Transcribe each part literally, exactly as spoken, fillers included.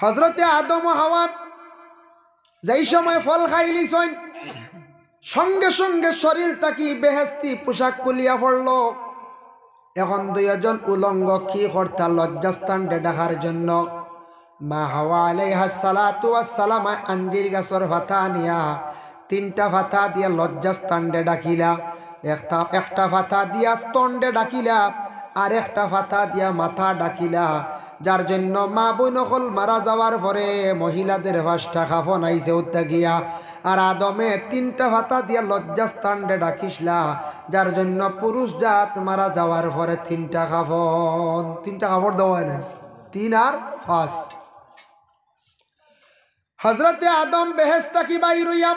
হজরতে আদম ও হাওয়া যেই সময় ফল খাইলিছইন, সঙ্গে সঙ্গে শরীর থাকি বেহেস্তি পোশাক খুলিয়া পড়ল। এখন দুইজন উলঙ্গ কি করতা? লজ্জাস্থানরে ঢাকার জন্য মা হাওয়া আলাইহাস সালাতু ওয়াস সালাম আঞ্জির গাছর ফাতা নিয়া তিনটা ফাতা দিয়া লজ্জাস্থানরে ঢাকিলা। একটা, একটা ফাতা দিয়া স্তনরে ঢাকিলা, আর একটা ফাতা দিয়া মাথা ঢাকিলা। যার জন্য মা বইন অকল মারা যাওয়ার পরে মহিলাদের পাঁচটা কাফন আইছে উত্তা গিয়া, আর আদমে তিনটা ফাতা দিয়া লজ্জাস্থানরে ঢাকিছলা। যার জন্য পুরুষ জাত মারা যাওয়ার পরে তিনটা কাফন, তিনটা কাপড় দেওয়া হয় না, তিন আর পাঁচ। হজরতে আদম বেহেস্ত থাকি বাইর অইয়া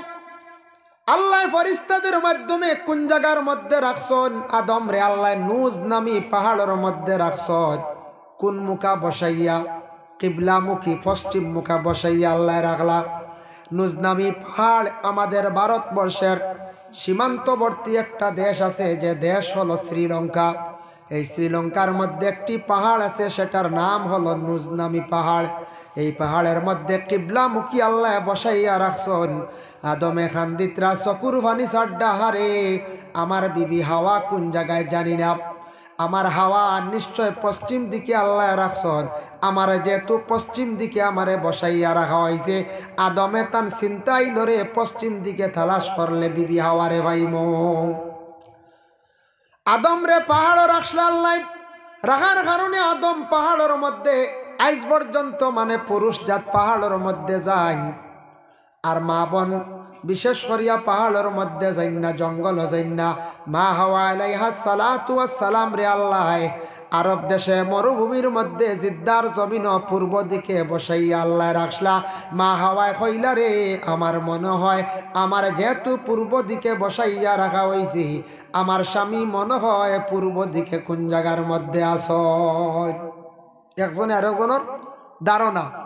আল্লায় ফিরিস্তাদের মাধ্যমে কোন জাগার মধ্যে রাখছইন? আদমরে আল্লায় নুজ নামি পাহাড়র মধ্যে রাখছইন। কোন মুখা বসাইয়া? কিবলামুখী, পশ্চিম মুখা বসাইয়া আল্লায় রাখলা। নুজ নামি পাহাড় আমাদের ভারতবর্ষের সীমান্তবর্তী একটা দেশ আছে, যে দেশ হলো শ্রীলঙ্কা। এই শ্রীলঙ্কার মধ্যে একটি পাহাড় আছে, সেটার নাম হলো নুজ নামি পাহাড়। এই পাহাড়ের মধ্যে কিবলামুখী আল্লায় বসাইয়া রাখছইন। আদমে কান্দিতরা চকুর পানি ছাড়রা, হারে, আমার বিবি হাওয়া কোন জাগায় জানি না। আমার হাওয়া নিশ্চয় পশ্চিম দিকে আল্লায় রাখছইন। আমারে যেহেতু পশ্চিম দিকে আমারে বসাইয়া রাখা অইছে, আদমে তান চিন্তা অইলো রে, পশ্চিম দিকে তালাশ করলে বিবি হাওয়ারে পাইমু। আদমরে পাহাড়ো রাখছলা আল্লায়। রাখার কারণে আদম পাহাড়র মধ্যে আইজ পর্যন্ত মানে পুরুষ জাত পাহাড়র মধ্যে যাইন। আর মা বইন বিশেষ করিয়া পাহাড়র মধ্যে যাইন না, জঙ্গলো যাইন না। মা হাওয়া আলাইহাস সালাতু ওয়াস সালামরে আল্লায় আরব দেশে মরুভূমির মধ্যে জিদ্দার জমিনো পূর্ব দিকে বসাইয়া আল্লায় রাখছলা। মা হাওয়ায় কইলা রে, আমার মনে হয় আমার যেহেতু পূর্ব দিকে বসাইয়া রাখা অইছে, আমার স্বামী মনে হয় পূর্ব দিকে কোন জাগার মধ্যে আছইন। একজনে আরকজনর ধারণা।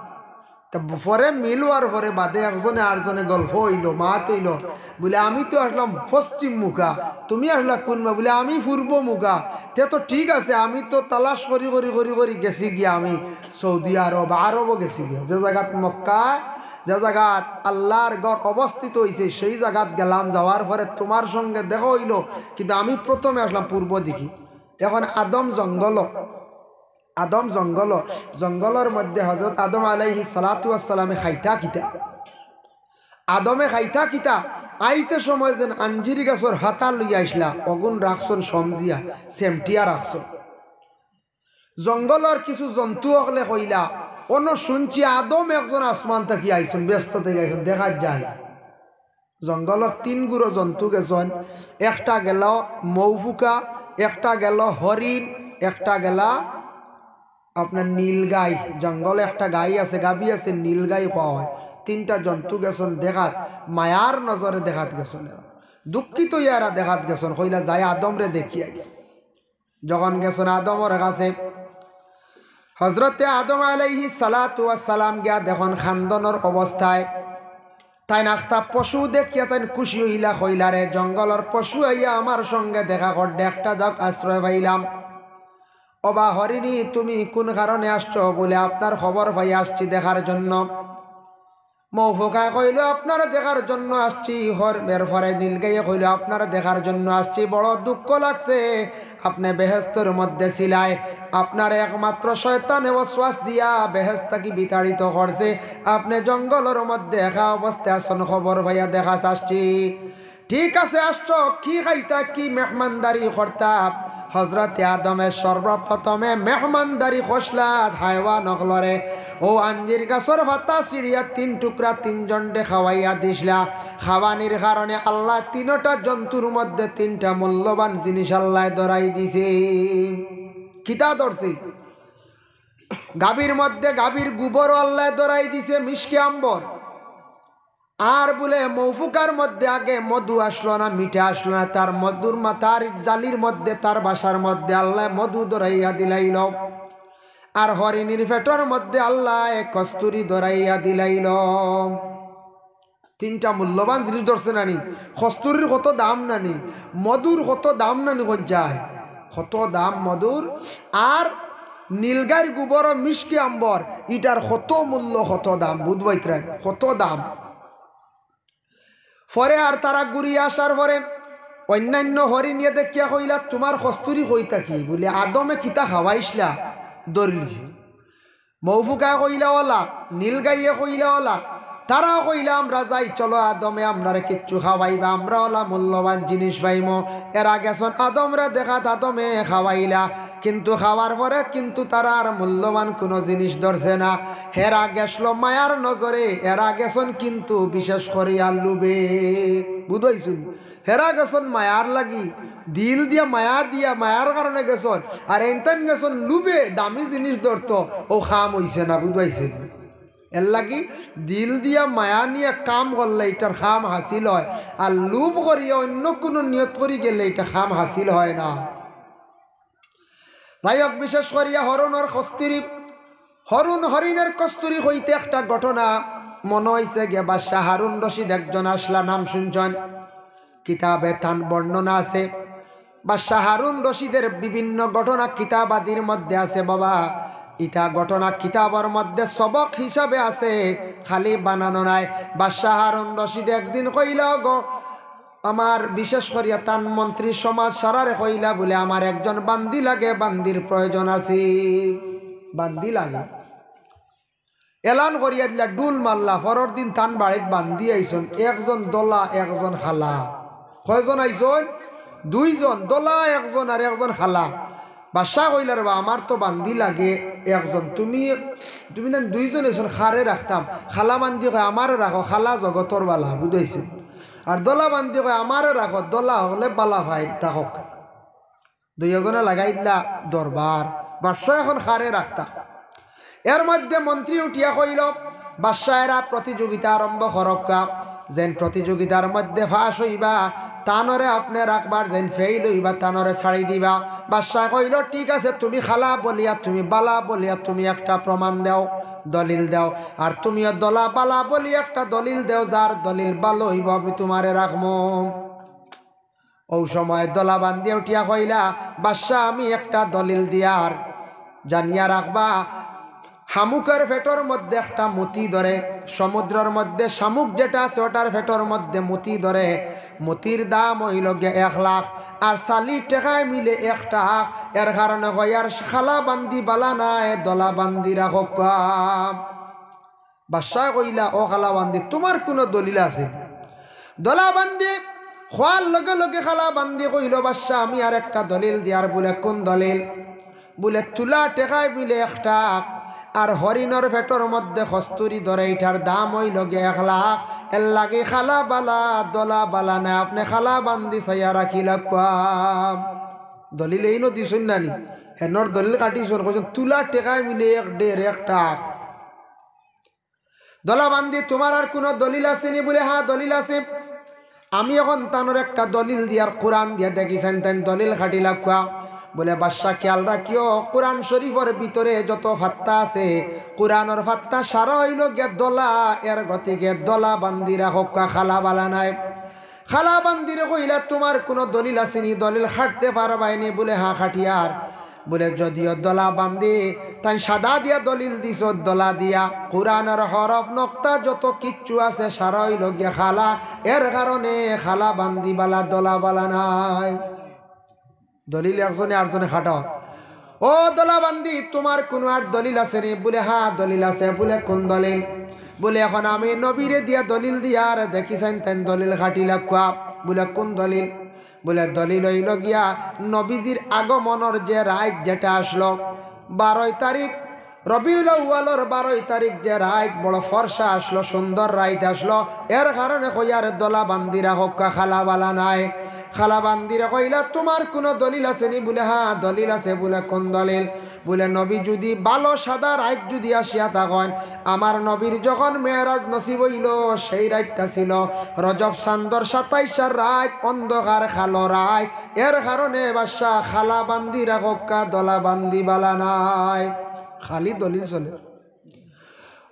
তা পরে মিল অওয়ার পরে বাদে একজনে আরজনে গল্প অইলো, মাত অইলো, বুলে, "আমি তো আছলাম পশ্চিম মুখা, তুমি আছলা কোন মা?" বুলে, "আমি পূর্ব মুখা।" তে তো ঠিক আছে, আমি তো তালাশ করি করি করি করি গেছি গিয়া, আমি সৌদি আরব, আরবও গেছি গিয়া, যে জাগাত মক্কা, যে জাগাত আল্লার ঘর অবস্থিত অইছে, সেই জাগাত গেলাম। যাওয়ার পরে তুমার সঙ্গে দেখা অইলো, কিন্তু আমি প্রথমে আছলাম পূর্ব দিকে। এখন আদম জঙ্গলো, আদম জঙ্গলো, জঙ্গলর মধ্যে হজরত আদম আলাইহিস সালাতু ওয়াস সালামে খাইতা কিতা? আদমে খাইতা কিতা? আইতে সময় যেন আঞ্জির গাছর ফাতা লইয়া আইছলা, অগুন রাখছইন সমজিয়া, সেমটিয়া রাখছইন। জঙ্গলর কিছু জন্তু অকলে কইলা, অনো শুনছি আদম একজন আসমান থাকি আইছইন, বেহেস্ত থাকি আইছইন, দেখা যায়। জঙ্গলর তিন গুরু জন্তু গেছইন, একটা গেল মৌফুকা, একটা গেল হরিণ, একটা গেলা আপনার নীল গাই। জঙ্গলে একটা গাই আছে, গাভী আছে, নীল গাই কওয়া হয়। তিনটা জন্তু গেছইন দেখাত, মায়ার নজরে দেখাত গেছইন এরা। দুঃখিত অইয়া এরা দেখাত গেছইন, কইলা, "যাই আদমরে দেখি আই।" যখন গেছইন আদমর কাছে, হজরতে আদম আলাইহিস সালাতু ওয়াস সালাম গিয়া দেখইন কান্দনর অবস্থায়। তাইন আখতা পশু দেখিয়া তাইন খুশি অইলা, কইলা, "রে, জঙ্গলর পশু আইয়া আমার সঙ্গে দেখা কররে, একটা যাউক আশ্রয় পাইলাম।" "ওবা হরিণী, তুমি কোন কারণে আসছো?" বুলে, "আপনার খবর পাই আসছি দেখার জন্য।" মৌফুকায় কইলো, "আপনারে দেখার জন্য আসছি।" হর-, এরপরে নীলগাইয়ে কইলো, "আপনারে দেখার জন্য আসছি, বড় দুঃখ লাগছে, আপনে বেহেস্তর মধ্যে ছিলায়, আপনারে একমাত্র শয়তানে ওয়াসওয়াস দিয়া বেহেস্ত থাকি বিতাড়িত করছে, আপনে জঙ্গলর মধ্যে একা অবস্থায় আছইন, খবর পাইয়া দেখাত আসছি।" "ঠিক আছে, আসছো, কি খাইতা, কি মেহমানদারি করতা?" হজরতে আদমে সর্বপ্রথমে মেহমানদারি খসলাত হায়ওয়ান অকলরে। অউ আঞ্জির গাছর ফাতা ছিড়িয়া তিন টুকরা তিনজনরে খাওয়াইয়া দিছলা। খাওয়ানির কারণে আল্লায় তিনটা জন্তুর মধ্যে তিনটা মূল্যবান জিনিস আল্লায় ধরাই দিছে। কিতা ধরছে? গাভীর মধ্যে গাভীর গোবরও আল্লায় ধরাই দিছে, মিশকে আম্বর। আর বুলে মৌফুকার মধ্যে আগে মধু আসলো না, মিঠা আসলো না, তার মধুর মা-, তার জালির মধ্যে, তার বাসার মধ্যে আল্লায় মধু ধরাইয়া দিলাইল। আর হরিণীর পেটর মধ্যে আল্লায় কস্তুরি ধরাইয়া দিলাইল। তিনটা মূল্যবান জিনিস ধরছে নানি? কস্তুরির কত দাম নানি, মধুর কত দাম নানি, কইন চাই? কত দাম মধুর। আর নীলগাইর গোবর ও মিশকে আম্বর, ইটার কত মূল্য, কত দাম, বুঝবাইতরায়, কত দাম। পরে আর তারা ঘুরি আসার পরে অন্যান্য হরিণে দেখিয়া কইলা, "তুমার কস্তুরি কই থাকি?" বুলে, "আদমে কিতা খাওয়াইছলা, ধরিলিছি।" মৌফুকায় কইলা অলা, নীলগাইয়ে কইলা অলা, তারাও কইলা, "আমরা যাই, চলো আদমে আমরারে কিচ্ছু খাওয়াইবা, আমরা অলা মূল্যবান জিনিস পাইমু।" এরা গেছন আদমরে দেখাত, আদমে খাওয়াইলা, কিন্তু খাওয়ার পরে কিন্তু তারা আর মূল্যবান কুনু জিনিস ধরছে না। হেরা গেছলো মায়ার নজরে, এরা গেছন কিন্তু বিশেষ করিয়া লোভে। বুঝাইছুন? হেরা গেছন মায়ার লাগি, দিল দিয়া মায়া দিয়া, মায়ার কারণে গেছন। আর এনতান গেছন লোভে, দামি জিনিস ধরতো, অউ কাম অইছে না, বুঝাইছুন? এর লাগি দিল দিয়া মায়া নিয়া কাম করলে ইটার কাম হাসিল হয়, আর লোভ করিয়া অন্য কুনু নিয়ত করি গেলে ইটা কাম হাসিল হয় না। যাই হোক, বিশেষ করিয়া হরুনর কস্তুরি, হরুন হরিণের কস্তুরি কইতে একটা ঘটনা মনো অইছে গিয়া। বাদশা হারুন রশিদ একজন আছলা, নাম শুনছন, কিতাবে তান বর্ণনা আছে। বাদশা হারুন রশিদের বিভিন্ন ঘটনা কিতাবাদির মধ্যে আছে বাবা। ইতা ঘটনা কিতাবর মধ্যে সবক হিসাবে আছে, খালি বানানো নায়। বাদশা হারুন রশিদ একদিন কইলা, "গো, আমার বিশেষ করিয়া তান মন্ত্রী সমাজ সারারে কইলা বুলে, আমার একজন বান্দি লাগে, বান্দির প্রয়োজন আছে, বান্দি লাগে।" এলান করিয়া দিলা, ঢুল মারলা, পরর দিন তান বাড়িত বান্দি আইছন, একজন ধলা, একজন কালা। কয়জন আইছন? দুইজন, ধলা একজন আর একজন কালা। বাদশা কইলা, "রে বা, আমার তো বান্দি লাগে একজন, তুমি, তুমি না দুইজন আইছন, কারে রাখতাম?" কালা বান্দি কয়, "আমারে রাখো, কালা জগতর বালা", বুঝাইছুন। আর ধলা বান্দি কয়, "আমারে রাখো, ধলা হকলে বালা পাইন, রাখউক্কা।" দুইজনে লাগাই দিলা দরবার, বাদশা এখন কারে রাখতা। এর মধ্যে মন্ত্রী উঠিয়া কইল, "বাদশা, এরা প্রতিযোগিতা আরম্ভ করউক্কা, যেন প্রতিযোগিতার মধ্যে ফাঁস অইবা, তানরে আপনে রাখবা, যেন ফেইল অইবা, তানরে ছাড়ি দিবা।" বাদশা কইল, "ঠিক আছে, তুমি কালা বলিয়া, তুমি বালা বলিয়া, তুমি একটা প্রমাণ দেও, দলিল দেও, আর তুমিও ধলা বালা বলি একটা দলিল দেও, যার দলিল ভালো অইবো আমি তুমারে রাখমু।" অউ সময় ধলা বান্দি উঠিয়া কইলা, "বাদশা, আমি একটা দলিল দিয়ার, জানিয়া রাখবা, শামুকর পেটর মধ্যে একটা মতি ধরে, সমুদ্রর মধ্যে শামুক যেটা আছে ওটার পেটর মধ্যে মতি ধরে, মতির দাম অইলো গিয়া এক লাখ, আর চালি টেকায় মিলে একটা আখ, এর কারণে কইয়ার কালা বান্দি বালা নায়, ধলা বান্দি রাখউক্কা।" বাদশায় কইলা, "ও কালা বান্দি, তুমার কুনু দলিল আছে নি?" ধলা বান্দি কওয়ার লগে লগে কালা বান্দি কইল, "বাদশা, আমি আর একটা দলিল দিয়ার।" বুলে, "কুন দলিল?" বুলে, "তুলা টেকায় মিলে একটা আখ, আর হরিণর পেটর মধ্যে কস্তুরি ধরে, ইটার দাম অইলো গিয়া এক লাখ, এর লাগি কালা বালা, ধলা বালা নায়, আপনে কালা বান্দি চাইয়া রাখিলাউক্কা।" দলিল এইন দিছইন না নি, হেনর দলিল কাটিছইন, কইছইন, "তুলা টেকায় মিলে এক ঢের একটা আখ।" ধলা বান্দি, "তুমার আর কুনু দলিল আছে নি?" বুলে, "হ্যাঁ, দলিল আছে।" "আমি এখন তানর একটা দলিল দিয়ার, কুরআন দিয়া, দেখিছইন তাইন দলিল কাটিলাউক্কা।" বুলে, "বাদশা, খিয়াল রাখিও, কুরআন শরীফর ভিতরে যত পাত্তা আছে, কুরআনর পাত্তা সারা অইলো গিয়া ধলা, এর গতিকে ধলা বান্দি রাখউক্কা, কালা বালা নায়।" কালা বান্দিরে কইলা, "তুমার কুনু দলিল আছে নি? দলিল কাটতে পারবায় নি?" বুলে, "হ্যাঁ, কাটিয়ার।" বুলে, "যদিও ধলা বান্দি, তাইন সাদা দিয়া দলিল দিছো, ধলা দিয়া, কুরআনর হরফ নক্তা যত কিচ্ছু আছে, সারা অইলো গিয়া কালা, এর কারণে কালা বান্দি বালা, ধলা বালা নায়।" দলিল একজনে আরজনে কাটার। "ও ধলা বান্দি, তুমার কুনু আর দলিল আছে নি?" বুলে, "হ্যাঁ, দলিল আছে।" বুলে, "কুন দলিল?" বুলে, "এখন আমি নবীরে দিয়া দলিল দিয়ার, দেখিছইন তাইন দলিল কাটিলাউক্কা।" বুলে, "কুন দলিল?" বুলে, "দলিল অইলো গিয়া নবীজির আগমনর যে রাইত যেটা আছলো, বারোই তারিখ, রবিউল আউয়ালর বারোই তারিখ যে রাইত বড় ফর্সা আছলো, সুন্দর রাইত আছলো, এর কারণে কইয়ার ধলা বান্দি রাখউক্কা, কালা বালা নায়।" কালা বান্দিরে কইলা, "তুমার কুনু দলিল আছে নি?" বুলে, "হ্যাঁ, দলিল আছে।" বুলে, "কুন দলিল?" বুলে, "নবী যুদি ভালো সাদা রাইত যুদি আসিয়া থাকইন, আমার নবীর যখন মেরাজ নসিব অইলো, সেই রাইতটা ছিল রজব চান্দর সাতাইশর রাইত, অন্ধকার কালো রাইত, এর কারণে বাদশা কালা বান্দি রাখউক্কা, ধলা বান্দি বালা নায়।" খালি দলিল চলে।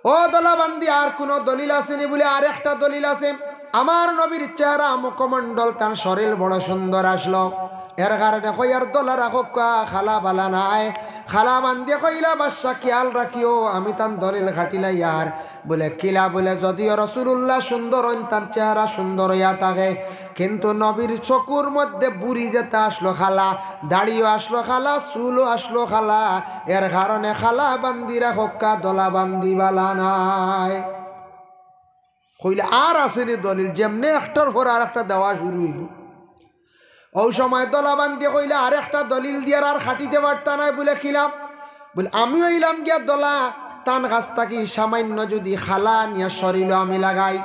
"ও ধলা বান্দি, আর কুনু দলিল আছে নি?" বুলে, "আর একটা দলিল আছে। আমার নবীর চেহারা মুখমণ্ডল, তান শরীল বড় সুন্দর আছলো, এর কারণে কইয়ার দলা রাখউক্কা, খালা বালা নায়। খালা বান্দিয়ে কইলা, "বাদশা, খিয়াল রাখিও, আমি তান দলিল খাটিলাইয়ার।" বুলে, "কিলা?" বুলে, "যদিও রসুলুল্লাহ সুন্দর অইন, তান চেহারা সুন্দর অইয়া থাকে, কিন্তু নবীর চকুর মধ্যে বুড়ি যেতা আছলো খালা, দাড়িও আছলো খালা, চুলও আছলো খালা, এর কারণে খালা বান্দি রাখউক্কা, দলা বান্দি বালা নায়।" কইলে, "আর আছেনি দলিল?" যেমনে একটার পর আরেকটা দেওয়া শুরু অইলো। অউ সময় দলা বান্দিয়ে কইলে, "আরেকটা দলিল দিয়ার, আর খাটিতে পারতা নায়।" বুলে, "কিলা?" বুলে, "আমি অইলাম গিয়া দলা, তান কাছ থাকি সামাইন্য যুদি খালা আনিয়া শরীলো আমি লাগাই,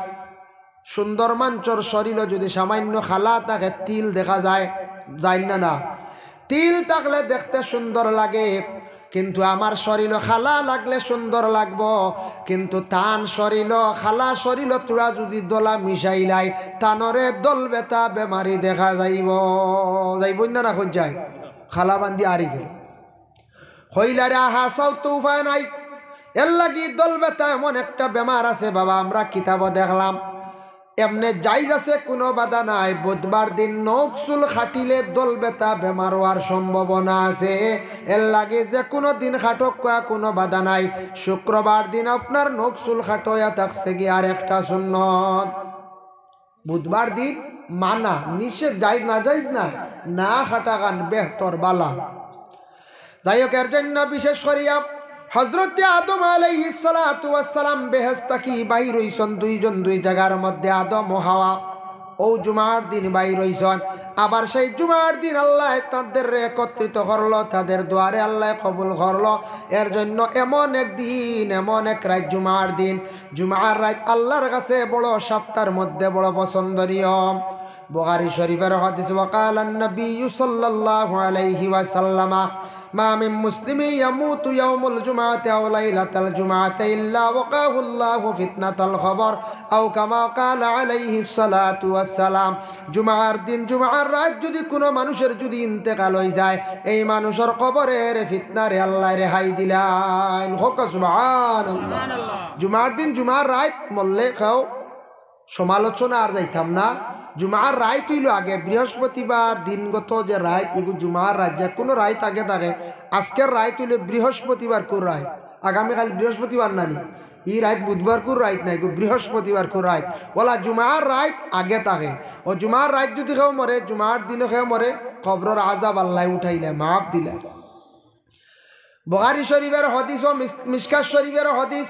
সুন্দর মানষর শরীলো যুদি সামাইন্য খালা থাকে, তিল দেখা যায়, যায় না, না? তিল থাকলে দেখতে সুন্দর লাগে, কিন্তু আমার শরীলো খালা লাগলে সুন্দর লাগবো, কিন্তু তান শরীলো, খালা শরীলো থুড়া যুদি দলা মিশাইলাই, তানরে দলবেতা বেমারি দেখা যাইবো।" যাইবো না, না কই যায়? খালা বান্দি আরি গেল। কইলা, "রে আহা, চাও তো উপায় নাই। এর লাগি দলবেতা এমন একটা বেমার আছে বাবা, আমরা কিতাবো দেখলাম, এমনে জাইজ আছে, কুনু বাধা নাই। বুধবার দিন নখ চুল কাটিলে দলবেতা বেমার অওয়ার সম্ভাবনা আছে। এর লাগি যে কুনু দিন কাটউক্কা, কুনু বাধা নাই। শুক্রবার দিন আপনার নখ চুল কাটা অইয়া থাকছে গি আরেকটা সুন্নত।" বুধবার দিন মানা, নিষেধ, জাইজ, না জাইজ না, না কাটাখান বেহতর, বালা। যাই হউক, এর জন্য বিশেষ করিয়া হযরতে আদম আলাইহিস সালাতু ওয়াস সালাম বেহেশত থাকি বাইর অইছইন দুইজন দুই জাগার মধ্যে, আদম ও হাওয়া। অউ জুমার দিন বাইর অইছইন, আবার সেই জুমার দিন আল্লায় তাদেররে একত্রিত করলো, তাদের দোয়ারে আল্লায় কবুল করলো। এর জন্য এমন এক দিন, এমন এক রাইত, জুমার দিন, জুমার রাইত আল্লার কাছে বড়, সাপ্তার মধ্যে বড় পছন্দনীয়। বুখারী শরীফের হাদিস, وقال النبي صلى الله عليه وسلم: ما من مسلم يموت يوم الجمعة أو ليلة الجمعة إلا وقاه الله فتنة القبر، أو كما قال عليه الصلاة والسلام। জুমার দিন, জুমার রাইত যুদি কুনু মানুষর যুদি ইন্তেকাল অই যায়, এই মানুষর কবরের ফিতনারে আল্লায় রেহাই দিলাইন। কউক্কা সুবহানাল্লাহ। জুমার দিন, জুমার রাইত মরলে কেউ সমালোচনা আর যাইতাম না। জুমার রাইত অইলো আগে, বৃহস্পতিবার দিনগত যে রাইত, ইগু জুমার রাইত, যে কুনু রাইত আগে থাকে। আজকের রাইত অইলো বৃহস্পতিবারকুর রাইত, আগামীকাইল বৃহস্পতিবার নানি, ই রাইত বুধবারকুর রাইত নায়, ইগু বৃহস্পতিবারকুর রাইত। অলা জুমার রাইত আগে থাকে। অউ জুমার রাইত যুদি কেউ মরে, জুমার দিনো কেউ মরে, কবরর আজাব আল্লায় উঠাইলে, মাফ দিলে। বুখারী শরীফের হাদিস ও মিস-, মিশকাত শরীফের হাদিস,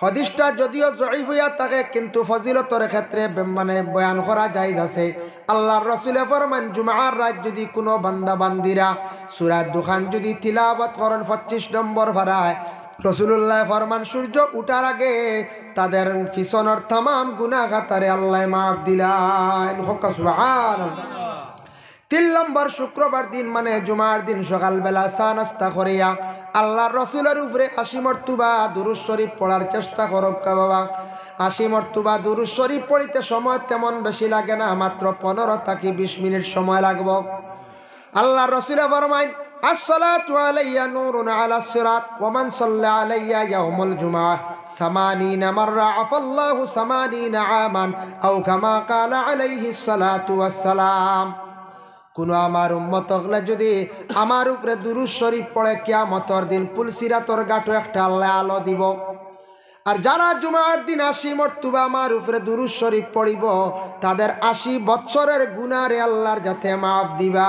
হাদিসটা যদিও জয়ীফ অইয়া থাকে, কিন্তু ফজিলতর ক্ষেত্রে বে-, মানে বয়ান করা জায়েজ আছে। আল্লার রসুলে ফরমাইন, জুমার রাইত যুদি কুনু বান্দা বান্দিরা সূরা দুখান যুদি তিলাওয়াত করইন পঁচিশ নম্বর পারায়, রসুলুল্লায় ফরমাইন, সূর্য উঠার আগে তাদের পিছনর তামাম গুনাহ খাতারে আল্লায় মাফ দিলাইন। কউক্কা সুবহানাল্লাহ। তিন নম্বর শুক্রবার দিন মানে জুমার দিন সকালবেলা চা নাস্তা করিয়া আল্লার রসুলর উপরে আশি মর্তুবা দুরুদ শরীফ পড়ার চেষ্টা করউক্কা বাবা। আশি মর্তুবা দুরুদ শরীফ পড়িতে সময় তেমন বেশি লাগে না, মাত্র পনেরো থাকি বিশ মিনিট সময় লাগবো। আল্লার রসুলে ফরমাইন, الصلاة علي نور على الصراط، ومن صلى علي يوم الجمعة ثمانين مرة عفى الله ثمانين عاما، أو كما قال عليه الصلاة والسلام। কুনু আমার উম্মত অকলে যুদি আমার উপরে দুরুদ শরীফ পড়ে, কিয়ামতর দিন পুলসিরাতর ঘাটো একটা আল্লায় আলো দিবো। আর যারা জুমার দিন আশি মর্তুবা আমার উপরে দুরুদ শরীফ পড়িবো, তাদের আশি বৎসরের গুনারে আল্লার যাতে মাফ দিবা।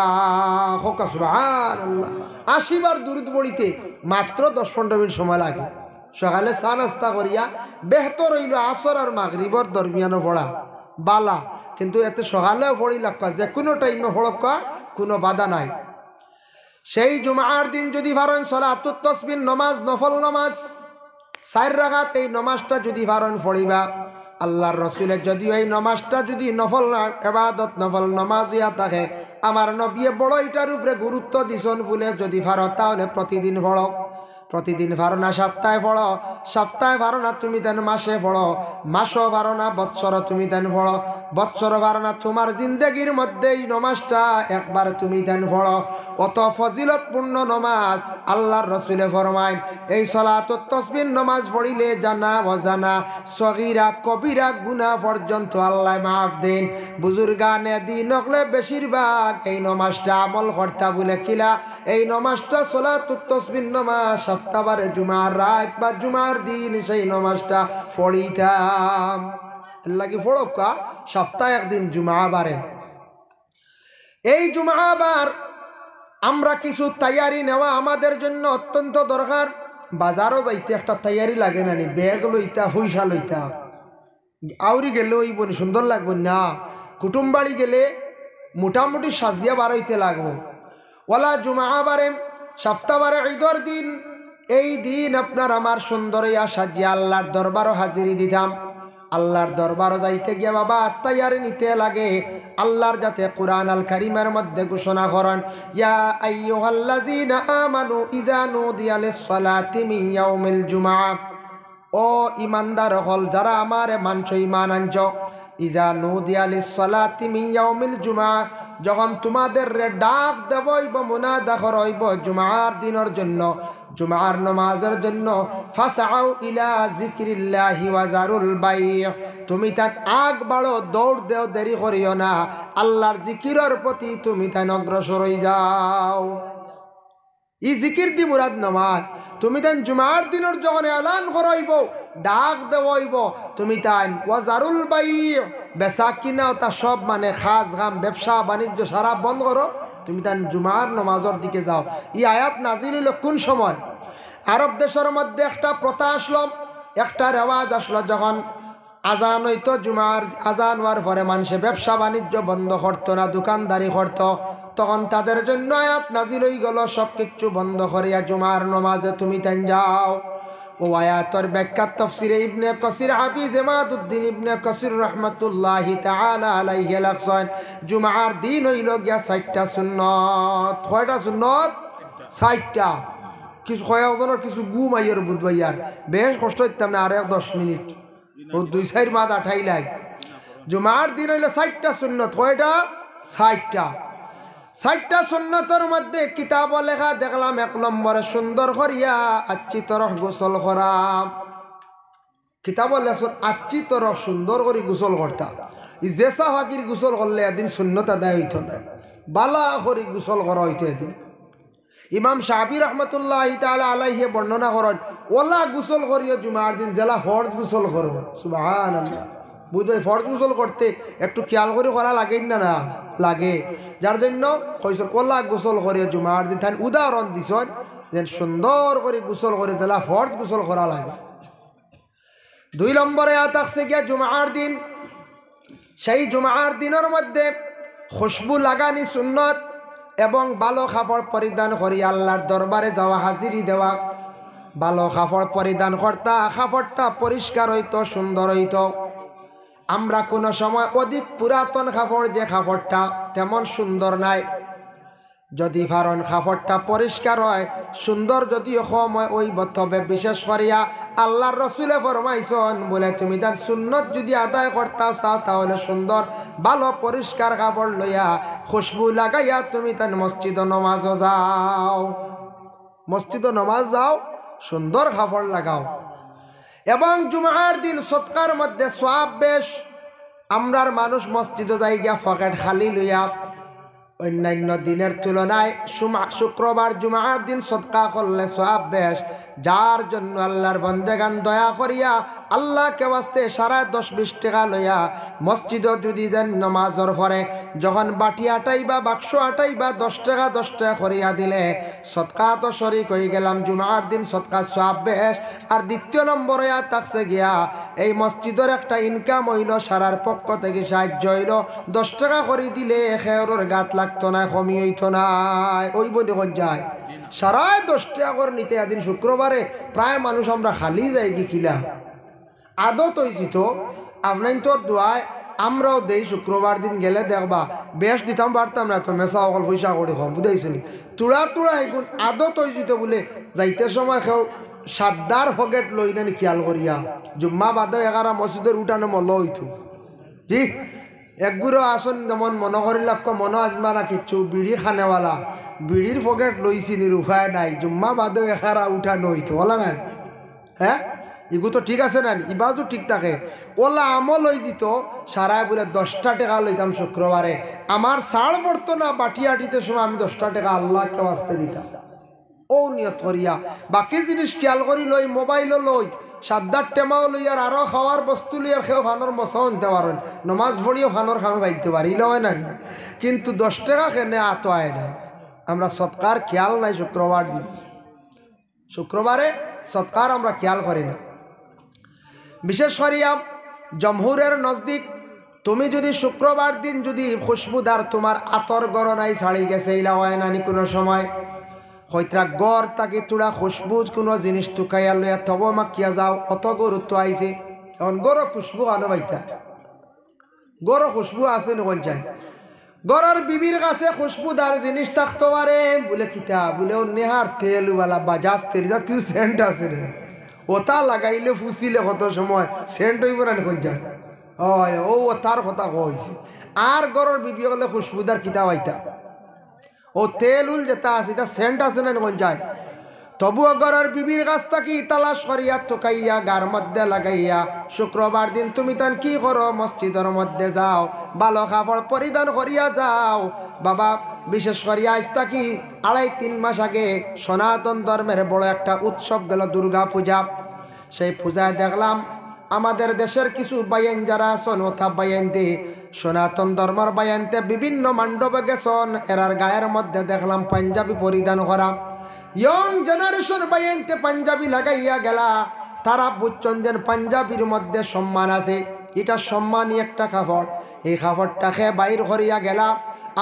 কউক্কা সুবহানাল্লাহ। আশি বার দুরুদ পড়িতে মাত্র দশ পনেরো মিনিট সময় লাগে। সকালে চা নাস্তা করিয়া বেহতর অইলো আসর আর মাগরিবর দরমিয়ানো পড়া, বালা। কিন্তু এতে সকালেও পড়িলাউক্কা, যেকুনু টাইমে পড়উক্কা, কুনু বাধা নাই। সেই জুমার দিন যুদি পারইন সলাতুত তসবির নমাজ, নফল নমাজ, চাইর রাকাত এই নমাজটা যুদি পারইন পড়িবা। আল্লার রসুলে যুদি এই নমাজটা যুদি নফল না-, এবাদত নফল নমাজ অইয়া থাকে, আমার নবীয়ে বড় ইটার উপরে গুরুত্ব দিছইন বুলে যুদি পারো, তাহলে প্রতিদিন পড়ো। প্রতিদিন পারো না সপ্তাহে পড়ো, সপ্তাহে পারো না তুমি তান মাসে পড়ো, মাসও পারো না বৎসরও তুমি তান পড়ো, বৎসরও পারো না, তুমার জিন্দেগির মধ্যে ই নমাজটা একবার তুমি তান পড়ো। অত ফজিলতপূর্ণ নমাজ। আল্লার রসুলে ফরমাইন, এই সলাতুত তসবির নমাজ পড়িলে জানা অজানা, সগিরা কবিরা গুনা পর্যন্ত আল্লায় মাফ দেইন। বুজুর্গানে দিন অকলে বেশিরভাগ এই নমাজটা আমল করতা বুলে। কিলা? এই নমাজটা সলাতুত তসবির নমাজ, সপ্তাবারে জুমার রাইত বা জুমার দিন সেই নমাজটা পড়িতাম। এরলাগি পড়উক্কা, সপ্তায় একদিন জুমাবারে। এই জুমাবার আমরা কিছু তৈয়ারি নেওয়া আমাদের জন্য অত্যন্ত দরকার। বাজারও যাইতে একটা তৈয়ারি লাগে না নি? ব্যাগ লইতা, পয়সা লইতা, আউরি গেলে অইবো নি, সুন্দর লাগবো না? কুটুম বাড়ি গেলে মোটামুটি সাজিয়া বার অইতে লাগবো। অলা জুমাবারে, সপ্তাবারে, ইদর দিন, এই দিন আপনার আমার সুন্দর অইয়া সাজিয়া আল্লার দরবারও হাজিরি দিতাম। আল্লার দরবারও যাইতে গিয়া বাবা তৈয়ারি নিতে লাগে। আল্লার জাতে কুরআন আল কারীমের মধ্যে ঘোষণা করইন, ইয়া আইয়ুহাল্লাযীনা আমানু ইযা নুদিয়া লিস-সালাতি মিন ইয়াউমিল জুমআ। ও ইমানদার অকল, যারা আমারে মানছো, ইমান আনছো, ইযা নুদিয়া লিস-সালাতি মিন ইয়াউমিল জুমআ, যখন তুমাদেররে ডাক দেওয়া অইবো, মুনাদা করা অইবো জুমার দিনর জন্য, জুমার নমাজর জন্য, ফাসআউ ইলা যিকরিল্লাহি ওয়া যারুল বাই', তুমি তান আগ বাড়ো, দৌড় দেও, দেরি করিও না, আল্লার জিকিরর প্রতি তুমি তান অগ্রসর অইযাও। ই জিকির দি মুরাদ নমাজ। তুমি তান জুমার দিনর যখন এলান করা অইবো, ডাক দেওয়া অইবো, তুমি তান ওয়া যারুল বাই', বেচা কিনা অতা সব মানে কাজ কাম, ব্যবসা বাণিজ্য সারা বন্ধ করো, তুমি তান জুমার নমাজর দিকে যাও। ই আয়াত নাজিল অইলো কুন সময়? আরব দেশর মধ্যে একটা প্রথা আছলো, একটা রেওয়াজ আছলো, যখন আজান অইতো, জুমার আজান অওয়ার পরে মানষে ব্যবসা বাণিজ্য বন্ধ করতো না, দোকানদারি করতো, তখন তাদের জন্য আয়াত নাজিল অইগেলো, সব কিচ্ছু বন্ধ করিয়া জুমার নমাজে তুমি তাইন যাও। অউ আয়াতর ব্যাখ্যা তফসিরে ইবনে কাসির, হাফিজ ইমাদুদ্দিন ইবনে কাসির রহমতুল্লাহি তাআলা আলাইহি লেখছইন, জুমার দিন অইলো গিয়া চাইরটা সুন্নত। কয়টা সুন্নত? চাইরটা। কিছু কয়েকজনর কিছু ঘুম আইয়ার বুধবাইয়ার, বেশ কষ্ট অইতাম না, আর এক দশ মিনিট। অউ দুই চাইর মাত আটাইলাই। জুমার দিন অইলো চাইরটা সুন্নত। কয়টা? চাইরটা। চাইরটা সুন্নতর মধ্যে কিতাবো লেখা দেখলাম, এক নম্বরে সুন্দর করিয়া আচ্ছি তরহ গোসল করা। কিতাবো লেখছইন আচ্ছি তরহ সুন্দর করি গোসল করতা। ই যেছা ফাকির গোসল করলে এদিন সুন্নত আদায় অইতো নায়, বালা করি গোসল করা অইতো এদিন। ইমাম শাফি রহমতুল্লাহি তাআলা আলাইহি বর্ণনা করইন, অলা গোসল করিও জুমার দিন যেলা ফরজ গোসল করো। সুবহানাল্লাহ। বুঝো, ফরজ গোসল করতে একটু খিয়াল করি করা লাগে না, না লাগে? যার জন্য কইছইন অলা গোসল করিও জুমার দিন। তাইন উদাহরণ দিছইন যেন সুন্দর করি গোসল করি যেলা ফরজ গোসল করা লাগে। দুই নম্বরে আয়া থাকছে গিয়া জুমার দিন। সেই জুমার দিনর মধ্যে খুশবু লাগানি সুন্নত এবং ভালো কাপড় পরিধান করি আল্লার দরবারে যাওয়া, হাজিরি দেওয়া। ভালো কাপড় পরিধান করতা, কাপড়টা পরিষ্কার অইতো, সুন্দর অইতো। আমরা কুনু সময় অধিক পুরাতন কাপড়, যে কাপড়টা তেমন সুন্দর নায়, যুদি পারইন কাপড়টা পরিষ্কার অয়, সুন্দর যুদিও কম অয়, অইবো, তবে বিশেষ করিয়া আল্লার রসুলে ফরমাইছইন বুলে, তুমি তান সুন্নত যুদি আদায় করতাও চাও, তাহলে সুন্দর ভালো পরিষ্কার কাপড় লইয়া, খুশবু লাগাইয়া তুমি তান মসজিদো নমাজো যাও, মসজিদো নমাজ যাও, সুন্দর কাপড় লাগাও। এবং জুমার দিন সদকার মধ্যে সওয়াব বেশ। আমরার মানুষ মসজিদো যাইগিয়া পকেট খালি লইয়া, অইন্যাইন্য দিনের তুলনায় শুমা-, শুক্রবার জুমার দিন সদকা করলে সওয়াব বেশ। যার জন্য আল্লার বন্দেগান দয়া করিয়া আল্লাকে ওয়াস্তে সারায় দশ বিশ টেকা লইয়া মসজিদো যুদি যাইন নমাজর পরে, যখন বাটি আটাইবা, বাক্স আটাইবা, দশ টেকা দশ টেকা করিয়া দিলে সদকাত শরিক অইগেলাম, জুমার দিন সদকার সওয়াব বেশ। আর দ্বিতীয় নম্বরে আয়া থাকছে গিয়া, এই মসজিদর একটা income অইলো, সারার পক্ষ থাকি সাহায্য অইলো। দশ টেকা করি দিলে কেউরর গাত লাগতো নায়, কমি অইতো নায়। অইবো নি কইন যায়? সারায় দশ টেকা করি নিতে এদিন শুক্রবারে প্রায় মানুষ আমরা খালি যাইগি কিলা। আদত অইছে তো, আপনাইনতর দোয়ায় আমরাও দেই শুক্রবার দিন গেলে দেখবা, বেশ দিতাম পারতাম না তো, মেসাব অকল পয়সা করি কম, বুঝাইছো নি? তুড়া তুড়া এগুন আদত অইযিতো বুলে, যাইতে সময় কেউ সাদ্দার ফকেট লই না নি খিয়াল করিয়া, জুম্মা বাদে এগারা মসজিদর উঠানো মল অইতো। জি, একগুরো আসন যেমন মনো করি লাক্ষ মনো আজমা না কিচ্ছু, বিড়ি খানেওয়ালা, বিড়ির ফকেট লইছি নির উপায় নাই, জুম্মা বাদে এগারা উঠানো অইতো, বলা নাই? হ্যাঁ, ইগু তো ঠিক আছে না নি? ইবাজু ঠিক থাকে। ওলা আমল অইযিতো, সারায় বুলে দশটা টেকা লইতাম শুক্রবারে, আমার ছাড় পড়তো না, বাটি আটিতে সময় আমি দশটা টেকা আল্লাহকে ওয়াস্তে দিতাম। ও নিয়ত করিয়া, বাকি জিনিস খিয়াল করি লই, মোবাইলও লই, সাদ্দার টেমাও লই, আর আরো খাওয়ার বস্তু লই, আর কেউ ফানোর মশা আনতে পারেন, নমাজ পড়িও ফানোর খানো খাইতে পারি, ইলা অয় না নি? কিন্তু দশ টেকা কেনে আতো আয় না। আমরা সৎকার খিয়াল নাই শুক্রবার দিন। শুক্রবারে সৎকার আমরা খিয়াল করি না। বিশেষ করিয়া জমহুরের নজদিক তুমি যুদি শুক্রবার দিন যুদি খুশবুদার তুমার আতর গরনাই ছাড়ি গেছে, ইলা অয় না নি কুনু সময়? কইতরা গর থাকি তুড়া খুশবুজ কুনু জিনিস তুকাইয়া লইয়া তব মাখিয়া যাও, অত গুরুত্ব আইছে। এখন গরো খুশবু আনো বাইতা। গরো খুশবু আছে নি কইন চাই? গরর বিবির কাছে খুশবুদার জিনিস থাকতো পারে, বুলে কিতা? বুলে ও নেহার তেল বালা বাজাজ তেল, ইতা কিন্তু সেন্ট আছে রে। ওটা লাগাইলে ফুসিলে কত সময় সেন্ট অইবো না নি কইন চাই? অয়, ও ওটার কথা কইছি। আর গরর বিবি অকলে খুশবুদার কিতা পাইতা? ও তেল উল যেটা আছে, ইটা সেন্ট আছে না নি কইন চাই? তবুও গরর বিবির কাছ থাকি তালাশ করিয়া তুকাইয়া গার মধ্যে লাগাইয়া, শুক্রবার দিন তুমি তান কি করো? মসজিদর মধ্যে যাও, ভালো কাপড় পরিধান করিয়া যাও। বাবা, বিশেষ করিয়া আইজ থাকি আড়াই তিন মাস আগে সনাতন ধর্মের বড় একটা উৎসব গেল, দুর্গা পূজা। সেই পূজায় দেখলাম আমাদের দেশের কিছু বাইয়াইন যারা আছন, ওতা বাইয়াইনতে, সনাতন ধর্মর বাইয়াইনতে বিভিন্ন মণ্ডপে গেছন, এরার গায়ের মধ্যে দেখলাম পাঞ্জাবি পরিধান করা। ইয়ং জেনারেশন বাইয়াইনতে পাঞ্জাবি লাগাইয়া গেলা, তারা বুঝছন যেন পাঞ্জাবির মধ্যে সম্মান আছে, ইটা সম্মানী একটা কাপড়। এই কাপড়টাকে বাইর করিয়া গেলা।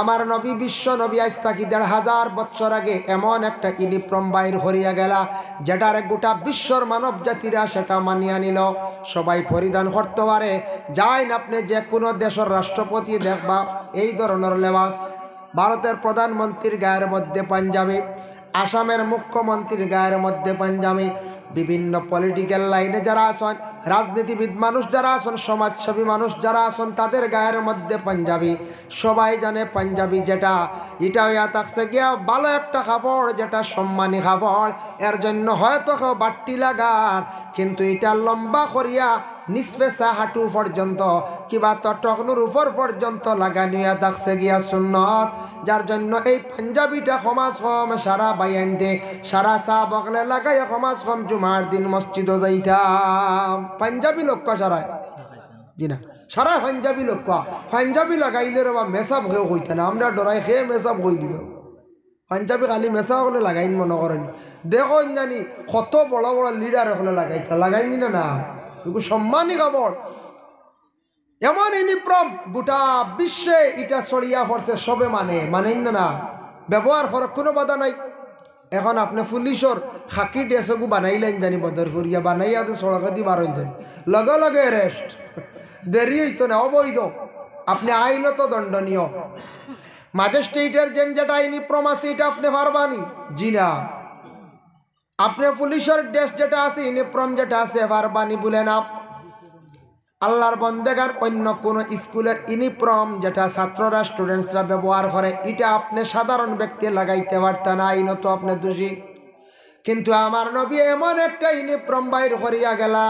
আমার নবী, বিশ্ব নবী, আইজ থাকি দেড় হাজার বছর আগে এমন একটা ইউনিফর্ম বাইর করিয়া গেলা, যেটারে গোটা বিশ্বর মানব জাতিরা সেটা মানিয়া নিল, সবাই পরিধান করতে পারে। যাইন আপনে যে কোনো দেশর রাষ্ট্রপতি দেখবা এই ধরনর লেবাস। ভারতের প্রধানমন্ত্রীর গায়ের মধ্যে পাঞ্জাবি, আসামের মুখ্যমন্ত্রীর গায়ের মধ্যে পাঞ্জাবি, বিভিন্ন পলিটিক্যাল লাইনে যারা আছন, রাজনীতিবিদ মানুষ যারা আছন, সমাজসেবী মানুষ যারা আছন, তাদের গায়ের মধ্যে পাঞ্জাবি। সবাই জানে পাঞ্জাবি যেটা, ইটা অইয়া থাকছে গিয়া ভালো একটা কাপড়, যেটা সম্মানী কাপড়। এর জন্য হয়তো কেউ বাট্টি লাগার, কিন্তু ইটা লম্বা করিয়া নিসফে সা হাঁটু পর্যন্ত, কিবা তো টকনুর উপর পর্যন্ত লাগানি অইয়া থাকছে গিয়া সুন্নত। যার জন্য এই পাঞ্জাবিটা কমাস কম সারা বাইয়াইনতে, সারা সাব অকলে লাগাইয়া কমাস কম জুমার দিন মসজিদো যাইতাম। পাঞ্জাবি লক্ষ্য সারায়, জি না, সারা পাঞ্জাবি লক্ষ্য। পাঞ্জাবি লাগাইলে রে বা মেসাব কেউ কইতা না, আমরা ডরাই কে মেসাব কই দিবা। পাঞ্জাবি খালি মেসাব অকলে লাগাইন মনো করইন। দেখইন জানি কত বড় বড় লিডার অকলে লাগাইতা, লাগাইন নি না, না। এগু সম্মানী কাপড়। এমন ইউনিফর্ম গোটা বিশ্বে ইটা ছড়িয়া পড়ছে, সবে মানে, মানইন না, না। ব্যবহার করো, কুনু বাধা নাই। এখন আপনে পুলিশর খাকি ড্রেস অগু বানাইলাইন জানি বদরপুরিয়া, বানাইয়া তো সড়কেদি বারইন জানি, লগে লগে অ্যারেস্ট। দেরি অইতো না, অবৈধ। আপনে আইনত দণ্ডনীয়। ম্যাজিস্ট্রেটর যেন যেটা ইউনিফর্ম আছে, ইটা আপনে পারবানি? জি না। আপনে পুলিশর ড্রেস যেটা আছে, ইউনিফর্ম যেটা আছে, পারবানি বুলে না। আল্লাহর বন্দেগান অন্য কোনো স্কুলের ইউনিফর্ম যেটা ছাত্ররা, স্টুডেন্টসরা ব্যবহার করে, ইটা আপনে সাধারণ ব্যক্তি লাগাইতে পারতা না, আইনত আপনে দোষী। কিন্তু আমার নবী এমন একটা ইউনিফর্ম বাইর করিয়া গেলা,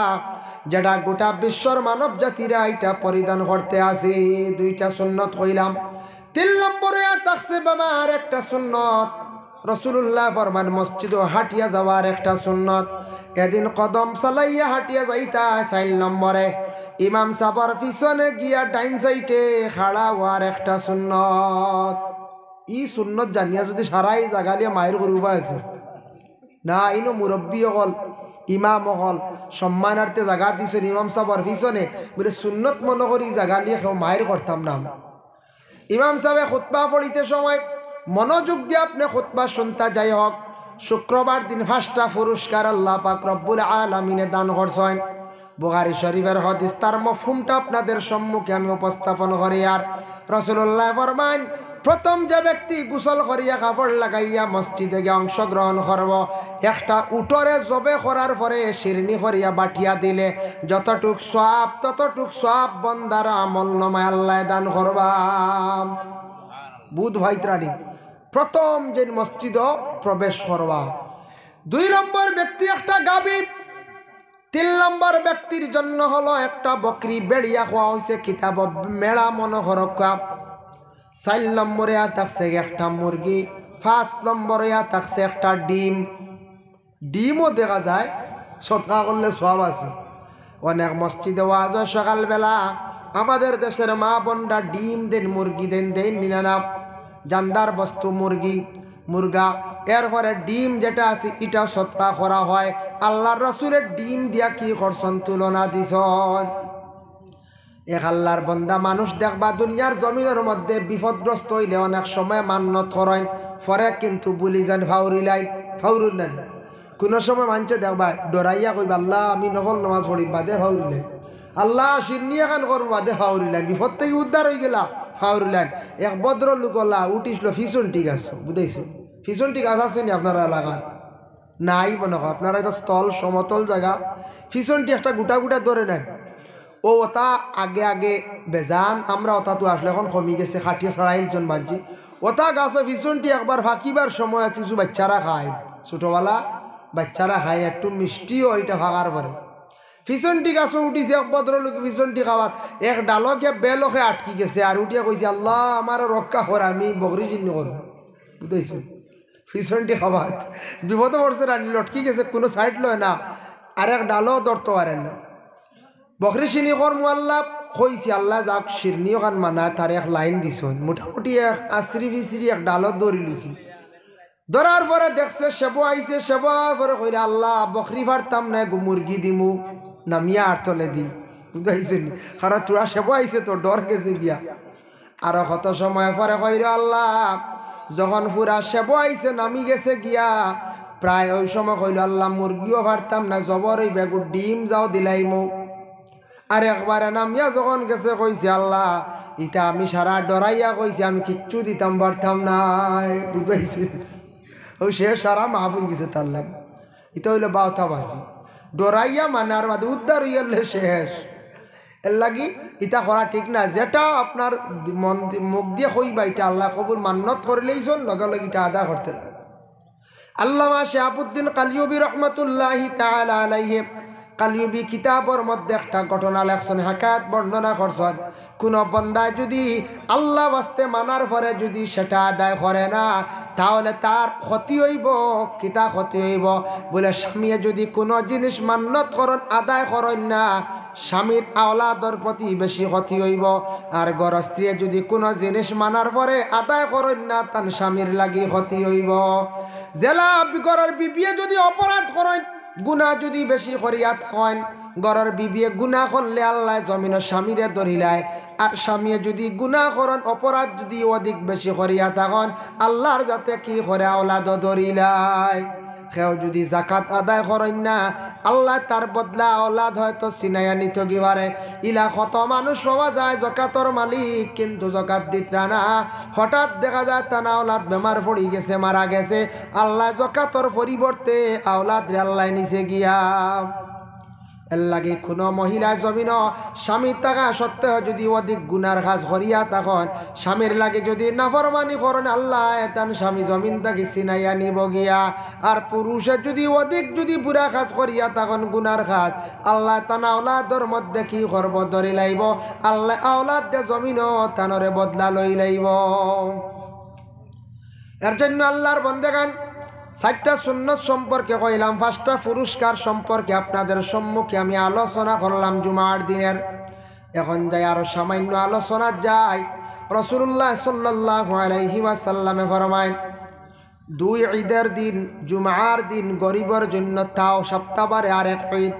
যেটা গোটা বিশ্বর মানব জাতিরা ইটা পরিধান করতে আছে। দুইটা সুন্নত কইলাম। তিন নম্বরে আর থাকছে বাবা আর একটা সুন্নত। রাসূলুল্লাহ ফরমান, মসজিদো হাঁটিয়া যাওয়ার একটা সুন্নত। এদিন কদম চালাইয়া হাঁটিয়া যাইতা। চাইর নম্বরে ইমাম সাবর পিছনে গিয়া ডাইন সাইডে খাড়া অওয়ার একটা সুন্নত। ই সুন্নত জানিয়া যুদি সারাই জাগালিয়া মাইর করুবা আছে না, ইনো মুরব্বি অকল, ইমাম অকল, সম্মানার্থে জাগা দিছইন ইমাম সাবর পিছনে, বুলে সুন্নত মনো করি জাগালিয়া কেউ মাইর করতাম না। ইমাম সাবে খুতবা পড়িতে সময় মনোযোগ দিয়া আপনে খুতবা শুনতা। যাই হোক, শুক্রবার দিন পাঁচটা পুরস্কার আল্লাহ পাক রব্বুল আলামিনে দান করছইন। বুখারী শরীফের হাদিস, তার মফহুমটা আপনাদের সম্মুখে আমি উপস্থাপন করিয়ার। রাসূলুল্লাহ ফরমাইন, প্রথম যে ব্যক্তি গোসল করিয়া কাপড় লাগাইয়া মসজিদে গিয়া অংশগ্রহণ করব, একটা উটরে জবে করার পরে শিরনি করিয়া বাটিয়া দিলে যতটুক সওয়াব, ততটুক সওয়াব বন্দার আমল নামায় আল্লায় দান করবা। বুধ ভাইত্রাণী প্রথম যে মসজিদো প্রবেশ করবা। দুই নম্বর ব্যক্তি একটা গাভী, তিন নম্বর ব্যক্তির জন্য হলো একটা বকরি, বেড়িয়া কওয়া হইছে কিতাবো মেড়া মনো করউক্কা। চাইর নম্বরে ইয়া থাকছে একটা মুরগি, পাঁচ নম্বরে ইয়া থাকছে একটা ডিম। ডিমও দেখা যায়, সদকা করলে সওয়াব আছে। অনেক মসজিদে ওয়াজ অয় সকালবেলা, আমাদের দেশের মা বোনরা ডিম দেইন, মুরগি দেইন, দেইন নি না না, জানদার বস্তু মুরগি, মুরগা, এরপরে ডিম যেটা আছে, ইটাও সদকা করা হয়। আল্লার রাসূলে ডিম দিয়া কি করছইন, তুলনা দিছইন। এক আল্লার বন্দা মানুষ দেখবা, দুনিয়ার জমিনর মধ্যে বিপদগ্রস্ত অইলে অনেক সময় মান্নত করইন, পরে কিন্তু ভুলি যাইন, ফাউরিলাইন, ফাউরুন না। কুনু সময় মানষে দেখবা, ডরাইয়া কইবা, "আল্লা, আমি নফল নামাজ পড়িম, বাদে ফাউরিলাইন। আল্লা, শিরনি এখান করমু, বাদে ফাউরিলাইন।" বিপদ থাকি উদ্ধার অইগেলা, ফাউরিলাইন। এক ভদ্রলোক অলা উঠিছিল পিছনটি গাছো, বুঝাইছো? পিছনটি গাছ আছে নি আপনারার এলাকাত? নাই মনো কয়, আপনারার ইটা স্থল, সমতল জাগা, পিছনটি একটা গুটা গুটা ধরে নেন। ও ওটা আগে আগে বেজান, আমরা ওটা তো আসলে এখন কমি গেছে, কাটিয়া ছাড়াইলছইন মানষে। ওটা গাছো পিছনটি একবার ফাকিবার সময় কিছু বাচ্চারা খায়, ছোটবেলা বাচ্চারা খায়, একটু মিষ্টিও ইটা ফাকার পরে। পিছনটি গাছো উঠিছে এক ভদ্রলোক, পিছনটি খাওয়াত এক ডালো গিয়া বেলকে আটকি গেছে, আর উঠিয়া কইছে, "আল্লা, আমারে রক্ষা কর, আমি বকরি শিরনি করমু।" বুঝাইছো? পিছনটি খাওয়াত বিপদো পড়ছে, আর লটকি গেছে, কুনু সাইড লয় না, আর এক ডালও ধরতো পারের না। বকরি শিরনি করমু আল্লা কইছে, আল্লা যাউক, শিরনি ওখান মানা, তারে এক লাইন দিছইন, মোটামুটি এক আছরি ফিছরি এক ডালও ধরিলিছে। ধরার পরে দেখছে সেবো আইছে, সেবো আওয়ার পরে কইরা, "আল্লা, বকরি পারতাম না, এগু মুরগি দিমু, নামিয়া আর তলেদি।" বুঝাইছো নি? কারণ থুড়া সেবো আইছে তো, ডর গেছে গিয়া। আরো কত সময় পরে কইলো, "আল্লা, যখন পুরা সেবো আইছে, নামি গেছে গিয়া, প্রায় ওই সময় কইলো, 'আল্লা, মুরগিও পারতাম না, জবর অইবো, এগু ডিম যাও দিলাইমু।'" আর একবারে নামিয়া যখন গেছে, কইছে, "আল্লা, ইটা আমি সারা ডরাইয়া কইছি, আমি কিচ্ছু দিতাম পারতাম নায়।" বুঝাইছো? ও শেষ, সারা মাফ অইগেছে তার লাগি। ইটা অইলো বাউতাবাজি। ডরাইয়া মানার বাদে উদ্ধার অইয়ারলে শেষ। এরলাগি ইটা করা ঠিক না। যেটা আপনার মন দি-, মুখ দিয়া কইবা, ইটা আল্লা কবুল, মান্নত করিলাইছইন, লগে লগে ইটা আদা করতে লাগে। আল্লামা শিহাবুদ্দিন কালিয়ুবী রহমতুল্লাহি তাআলা আলাইহি কালিয়ুবী কিতাবর মধ্যে একটা ঘটনা লেখছইন, হেকায়াত বর্ণনা করছইন। কুনু বন্দায় যুদি আল্লা ওয়াস্তে মানার পরে যুদি সেটা আদায় করে না, তাহলে তার ক্ষতি অইবো। কিতা ক্ষতি অইবো? বলে, স্বামীয়ে যুদি কুনু জিনিস মান্নত করইন, আদায় করইন না, স্বামীর আওলাদর প্রতি বেশি ক্ষতি অইবো। আর গরস্ত্রীয়ে যুদি কুনু জিনিস মানার পরে আদায় করইন না, তান স্বামীর লাগি ক্ষতি অইবো। যেলা বি-, ঘরর বিবিয়ে যুদি অপরাধ করইন, গুনা যুদি বেশি করিয়া থাকইন, ঘরর বিবিয়ে গুনা করলে আল্লায় জমিনো স্বামীরে ধরিলায়। আর স্বামীয়ে যুদি গুনা করইন, অপরাধ যুদি অধিক বেশি করিয়া থাকইন, আল্লার যাতে কি করে আওলাদও ধরিলায়। কেউ যুদি জাকাত আদায় করইন না, আল্লায় তার বদলা আওলাদ হয়তো ছিনাইয়া নিতো গি পারে। ইলা কত মানুষ পাওয়া যায় জকাতর মালিক, কিন্তু জকাত দিতরা না। হঠাৎ দেখা যায় তান আওলাদ বেমার পড়ি গেছে, মারা গেছে। আল্লায় জকাতর পরিবর্তে আওলাদরে আল্লায় নিছে গিয়া। এরলাগি কুনু মহিলায় জমিনো স্বামী থাকা সত্ত্বেও যুদি অধিক গুনার কাজ করিয়া থাকইন, স্বামীর লাগি যুদি নাফরমানি করইন, আল্লায় তান স্বামী জমিন থাকি ছিনাইয়া নিবো গিয়া। আর পুরুষে যুদি অধিক যুদি বুরা কাজ করিয়া থাকইন, গুনার কাজ, আল্লায় তান আওলাদর মধ্যে কি করবো? ধরিলাইবো। আল্লায় আওলাদ দিয়া জমিনো তানরে বদলা লইলাইবো। এর জন্য আল্লার বন্দেগান, চাইরটা সুন্নত সম্পর্কে কইলাম, পাঁচটা পুরস্কার সম্পর্কে আপনাদের সম্মুখে আমি আলোচনা করলাম জুমার দিনের। এখন যাই আরো সামান্য আলোচনা যাই। রাসূলুল্লাহ সাল্লাল্লাহু আলাইহি ওয়াসাল্লামে ফরমাইন, দুই ঈদের দিন, জুমার দিন গরিবর জন্য তাও সপ্তাহবারে আরেক ঈদ।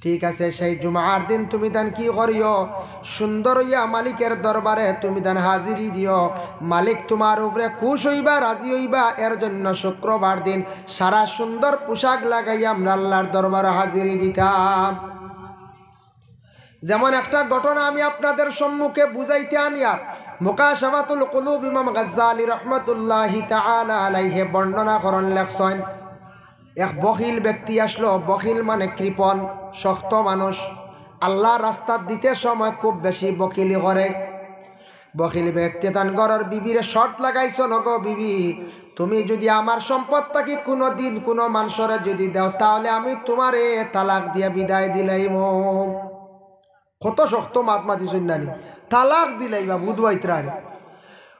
ঠিক আছে, সেই জুমার দিন তুমি তান কি করিও? সুন্দর অইয়া মালিকের দরবারে তুমি তান হাজিরি দিও। মালিক তুমার উপরে খুশ অইবা, রাজি অইবা, এর জন্য শুক্রবার দিন সারা সুন্দর পোশাক লাগাইয়া আমরা আল্লার দরবারে হাজিরি দিতাম। যেমন একটা ঘটনা আমি আপনাদের সম্মুখে বুঝাইতে আনিয়ার, মুকাশাফাতুল কুলুব ইমাম গাজ্জালী রহমতুল্লাহি তাআলা আলাইহি বর্ণনা করইন, লেখছইন, এক বখিল ব্যক্তি আসলো। বখিল মানে কৃপণ, শক্ত মানুষ। আল্লাহর রাস্তাত দিতে সময় খুব বেশি বখিলি করে। বখিল ব্যক্তি তান ঘরর বিবিরে শর্ত লাগাইছইন, "ওগো বিবি, তুমি যুদি আমার সম্পদ থাকি কুনু দিন কুনু মানষরে যুদি দেও, তাহলে আমি তুমারে তালাক দিয়া বিদায় দিলাইমু।" কত শক্ত মাত মাতিছইন নানি, তালাক দিলাইবা, বুধবাইত্রারে।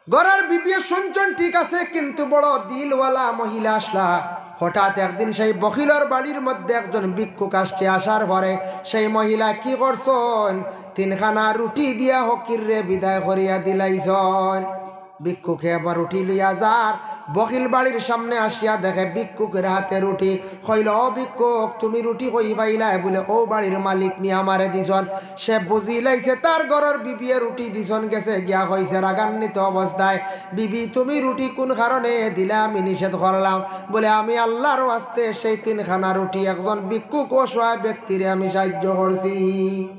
ঘরর বিবিয়ে শুনছইন, ঠিক আছে, কিন্তু বড় দিলওয়ালা মহিলা আসলা। হঠাৎ একদিন সেই বখিলর বাড়ির মধ্যে একজন ভিক্ষুক আসছে, আসার পরে সেই মহিলা কি করছইন, তিনখানা রুটি দিয়া ফকিররে বিদায় করিয়া দিলাইছইন। ভিক্ষুকে আবার রুটি লইয়া যার, বখিল বাড়ির সামনে আসিয়া দেখে ভিক্ষুকের হাতে রুটি। কইল, "ও ভিক্ষুক, তুমি রুটি কই পাইলায়?" বুলে, "অউ বাড়ির মালিক নি আমারে দিছইন।" সে বুঝিলাইছে তার ঘরর বিবিয়ে রুটি দিছইন, গেছে গিয়া কইছে রাগান্বিত অবস্থায়, "বিবি, তুমি রুটি কুন কারণে দিলা, আমি নিষেধ করলাম?" বুলে, "আমি আল্লাহর ওয়াস্তে সেই তিনখানা রুটি একজন ভিক্ষুক অসহায় ব্যক্তিরে আমি সাহায্য করছি।"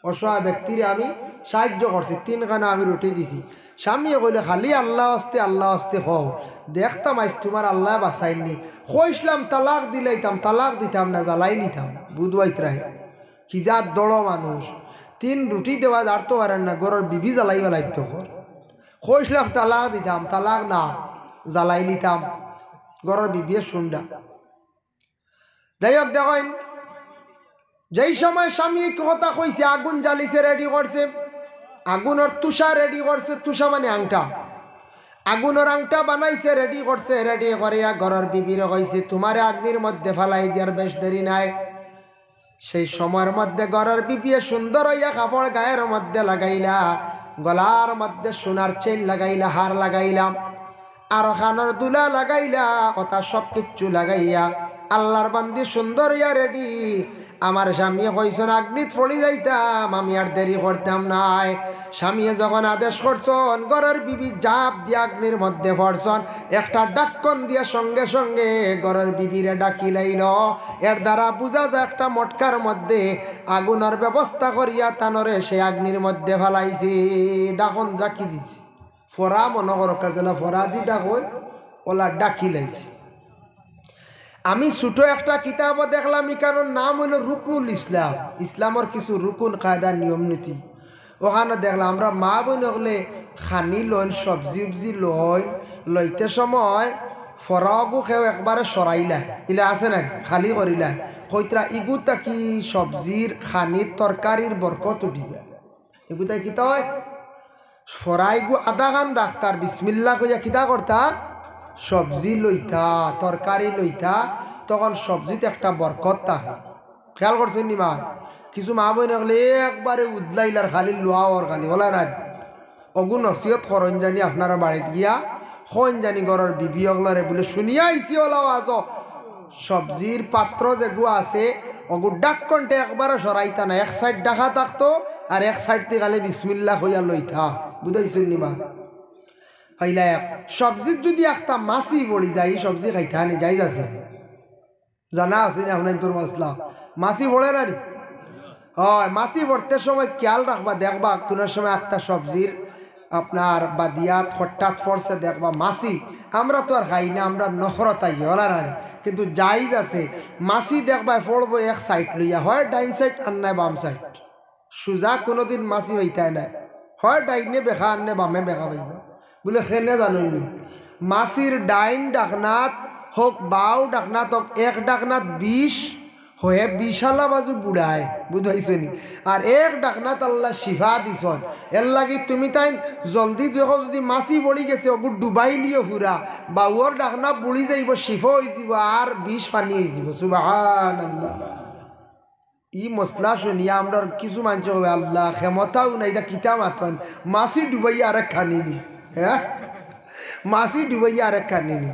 অসহায় ব্যক্তিরে আমি সাহায্য করছি, তিনখানা আমি রুটি দিছি। স্বামীয়ে কইলে, "খালি আল্লাহ আস্তে, আল্লাহ আস্তে কও, দেখতাম আইজ তুমার আল্লায় বাঁচাইননি। কইছলাম তালাক দিলাইতাম, তালাক দিতাম না, জ্বালাইলিতাম।" বুধবাইত্রায় কি জাত দড় মানুষ, তিন রুটি দেওয়া যারতো পারের না, ঘরর বিবি জ্বালাইবা লাগতো কর। কইছলাম তালাক দিতাম, তালাক না, জ্বালাইলিতাম। ঘরর বিবিয়ে শুনরা। যাই হোক, দেখইন, যেই সময় স্বামীয়ে কথা কইছে, আগুন জ্বালিছে, রেডি করছে, আগুনর তুষা রেডি করছে, তুষা মানে আংটা, আগুনর আংটা বানাইছে, রেডি করছে, রেডি করিয়া ঘরর বিবিরে কইছে, "তুমারে আগ্নির মধ্যে ফালাই দিয়ার বেশ দেরি নাই।" সেই সময়র মধ্যে ঘরর বিবিয়ে সুন্দর অইয়া কাপড় গায়ের মধ্যে লাগাইলা, গলার মধ্যে সোনার চেইন লাগাইলা, হার লাগাইলা, আর কানর দুলা লাগাইলা, কথা সব কিচ্ছু লাগাইয়া আল্লাহর বান্দি সুন্দর অইয়া রেডি। আমার স্বামীয়ে কইছইন, "আগ্নিত পড়ি যাইতাম, আমি আর দেরি করতাম নায়।" স্বামীয়ে যখন আদেশ করছইন, ঘরর বিবি ঝাঁপ দিয়া আগ্নির মধ্যে পড়ছইন। একটা ঢাক্কন দিয়া সঙ্গে সঙ্গে ঘরর বিবিরে ঢাকিলাইল। এর দ্বারা বুঝা যায় একটা মটকার মধ্যে আগুনর ব্যবস্থা করিয়া তানরে সে আগ্নির মধ্যে ফালাইছে, ঢাকন রাখি দিছে। ফরা মনো করো, কাজেলা ফরা দি ঢাকইন, অলা ঢাকিলাইছে। আমি ছোট একটা কিতাবো দেখলাম, ইখানর নাম অইলো রুকনুল ইসলাম, ইসলামর কিছু রুকুন, কায়দা, নিয়ম নীতি। অখানো দেখলাম, আমরা মা বইন অকলে খানি লইন, সবজি উবজি লইন, লইতে সময় ফরাগু কেউ একবারে সরাইলা, ইলা আছে না, খালি করিলা, কইতরা ইগু থাকি সবজির, খানির, তরকারির বরকত উঠি যায়। এগুতায় কিতা অয়? ফরাইগু আধাখান রাখতা, বিসমিল্লাহ কইয়া কিতা করতা? সবজি লইতা, তরকারি লইতা, তখন সবজিত একটা বরকত থাকে। খেয়াল করছইন নি মা? কিছু মা বইন অকলে একবারে উদলাইলার খালি লওয়ার খালি, অলা না? অগু নসিহত করইন জানি আপনারা বাড়িত গিয়া, কইন জানি ঘরর বিবি অকলরে বুলে, "শুনিয়া আইছি অলা ওয়াজো, সবজির পাত্র যেগু আছে, অগু ঢাক্কনটা একবারে সরাইতা না, এক সাইড ঢাকা থাকতো, আর এক সাইড দি খালি বিসমিল্লাহ কইয়া লইতা।" বুঝাইছইন নি মা? পাইলা এক, সবজিত যুদি একটা মাছি পড়ি যায়, ই সবজি খাইতা নি, জায়েজ আছে? জানা আছে নি আপনাইনতর মাসলা? মাছি পড়ে না নি? অয়, মাছি পড়তে সময় খেয়াল রাখবা, দেখবা কুনু সময় একটা সবজির আপনার বাদিয়াত হঠাৎ পড়ছে, দেখবা মাছি। আমরা তো আর খাই না, আমরা নখরতাই, অলা না নি? কিন্তু জায়েজ আছে, মাছি দেখবায় পড়বো এক সাইড লইয়া, হয় ডাইন সাইড আর নায় বাম সাইড। সুজা কুনুদিন মাছি পাইতায় নায়, হয় ডাইনে বেকা আর নায় বামে বেকা পাইবা। বুলে, "কেনে জানইন নি?" মাছির ডাইন ঢাকনাত হোক, বাউ ঢাকনাত হোক, এক ঢাকনাত বিষ, হয়ে বিষআলা বাজু বুড়ায়, বুঝাইছো নি? আর এক ঢাকনাত আল্লায় শিফা দিছইন। এরলাগি তুমি তাইন জলদি দেখো, যুদি মাছি পড়ি গেছে, অগু ডুবাইলিও পুরা, বাউর ঢাকনা বুড়ি যাইবো, শিফা অইযিবো, আর বিষ পানি অইযিবো। সুবহানাল্লাহ। ই মাসলা শুনিয়া আমরার কিছু মানষে কইবা, "আল্লাহ, ক্ষমতাউ নাই, ইতা কিতা মাতইন? মাছি ডুবাইয়া আরেক খানি নি, হে? মাছি ডুবাইয়া আরেক খানি নি?"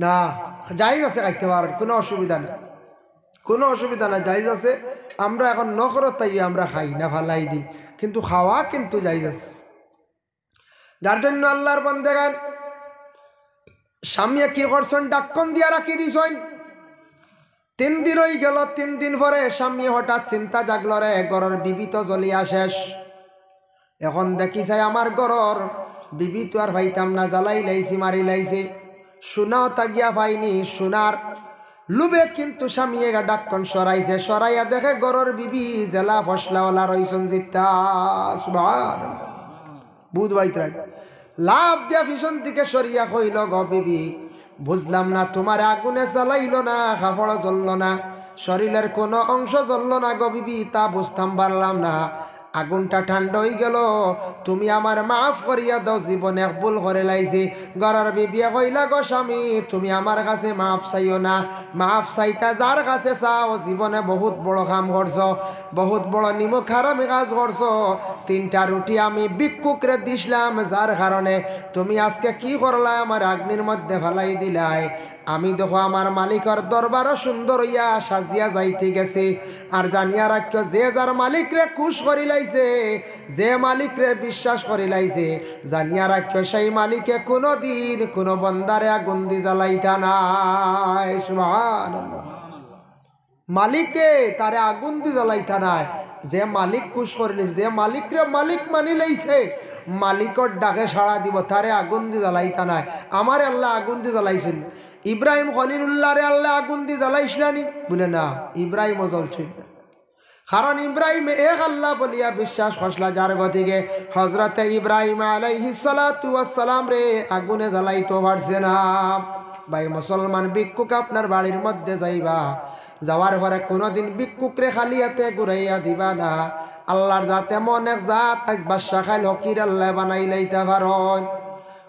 না, জায়েজ আছে, খাইতে পারইন, কুনু অসুবিধা নাই, কুনু অসুবিধা নাই, জায়েজ আছে। আমরা এখন নখরতাই আমরা খাই না, ফালাই দি, কিন্তু খাওয়া কিন্তু জায়েজ আছে। যার জন্য আল্লাহর বান্দেগান স্বামীয়ে কি করছইন, ঢাক্কন দিয়া রাখি দিছইন। তিন দিন অইগেলো। তিন দিন পরে স্বামী হঠাৎ চিন্তা জাগলো, রে, ঘরর বিবি তো জ্বলিয়া শেষ। এখন দেখি চাই আমার ঘরর বিবি তো আর পাইতাম না, জ্বালাইলাইছি, মারিলাইছি। সোনাও তাগিয়া পাইনি, সোনার লোভে কিন্তু স্বামীয়ে ঢাকন সরাইছে, সরাইয়া দেখে ঘরর বিবি জেলা ফসলাওয়ালা রইছইন জিত্তা। সুবহানাল্লাহ। বুধ বাইতরাই লাফ দিয়া পিছন দিকে সরিয়া কইলো, "গো বিবি, বুঝলাম না, তুমারে আগুনে জ্বালাইলো না, কাপড় জ্বললো না, শরীরের কোনো অংশ জ্বললো না গো বিবি, তা বুঝতাম পারলাম না। আগুনটা ঠান্ডা অইগেলো, তুমি আমারে মাফ করিয়া দেও, জীবনে এক ভুল করিলাইছি।" ঘরর বিবিয়ে কইলা, "গো স্বামী, তুমি আমার কাছে মাফ চাইও না, মাফ চাইতা যার কাছে চাও, জীবনে বহুত বড় কাম করছো, বহুত বড় নিমক হারামি কাজ করছো। তিনটা রুটি আমি ভিক্ষুকরে দিছলাম, যার কারণে তুমি আজকে কি করলায়, আমারে আগ্নির মধ্যে ফালাই দিলায়। আমি দেখো আমার মালিকর দরবারো সুন্দর অইয়া সাজিয়া যাইতে গেছি। আর জানিয়া রাখিও, যে যার মালিকরে খুশ করিলাইছে, যে মালিকরে বিশ্বাস করিলাইছে, জানিয়া রাখিও, সেই মালিকে কুনুদিন কুনু বন্দারে আগুন দি জ্বালাইতা নায়।" সুবহানাল্লাহ। মালিকে তারে আগুন দি জ্বালাইতা নায়। যে মালিক খুশ করিলাইছে, যে মালিকরে মালিক মানিলাইছে, মালিকর ডাকে সাড়া দিবো, তারে আগুন দি জ্বালাইতা নায়। আমারে আল্লায় আগুন দি জ্বালাইছইন। ইব্রাহিম খলিলুল্লাহরে আল্লায় আগুন দি জ্বালাইছলা নি? বুলে, "না, ইব্রাহিমও জ্বলছইন না।" কারণ ইব্রাহিমে এক আল্লাহ বলিয়া বিশ্বাস করছলা, যার গতিকে হজরতে ইব্রাহিম আলাইহিস সালাতু ওয়াস সালামরে আগুনে জ্বালাইতো পারছে না। ভাই মুসলমান, ভিক্ষুক আপনার বাড়ির মধ্যে যাইবা, যাওয়ার পরে কুনুদিন ভিক্ষুকরে খালি আতে ঘুরাইয়া দিবা না। আল্লার জাত এমন এক জাত, আইজ বাদশা, কাইল ফকির আল্লায় বানাইলাইতা পারইন।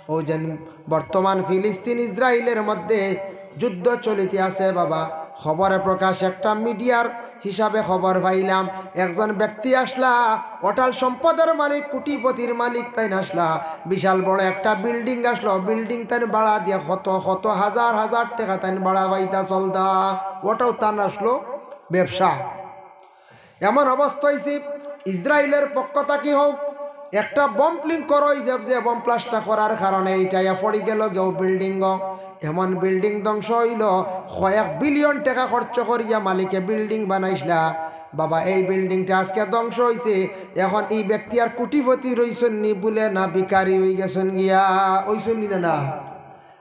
অউ যেন বর্তমান ফিলিস্তিন ইসরাইলের মধ্যে যুদ্ধ চলিতে আছে বাবা, খবরে প্রকাশ একটা মিডিয়ার হিসাবে খবর পাইলাম, একজন ব্যক্তি আছলা, অটাল সম্পদের মালিক, কোটিপতির মালিক তাইন আছলা, বিশাল বড় একটা বিল্ডিং আছলো, বিল্ডিং তাইন ভাড়া দিয়া কত কত হাজার হাজার টেকা তাইন ভাড়া পাইতা চলতা, অটাও তান আছলো ব্যবসা। এমন অবস্থা অইছে, ইসরাইলের পক্ষ থাকি হউক, একটা বোম প্লিং করা অইযাব, যে বোম প্লাস্টার করার কারণে ইটা ইয়া পড়ি গেলো গিয়া অউ বিল্ডিংও। এমন বিল্ডিং ধ্বংস অইলো, কয়েক বিলিয়ন টেকা খরচ করিয়া মালিকে বিল্ডিং বানাইছলা। বাবা, এই বিল্ডিংটা আজকে ধ্বংস অইছে, এখন ই ব্যক্তি আর কোটিপতি রইছইন নি বুলে না ভিখারি অইগেছইন গিয়া, অইছইন নি না, না?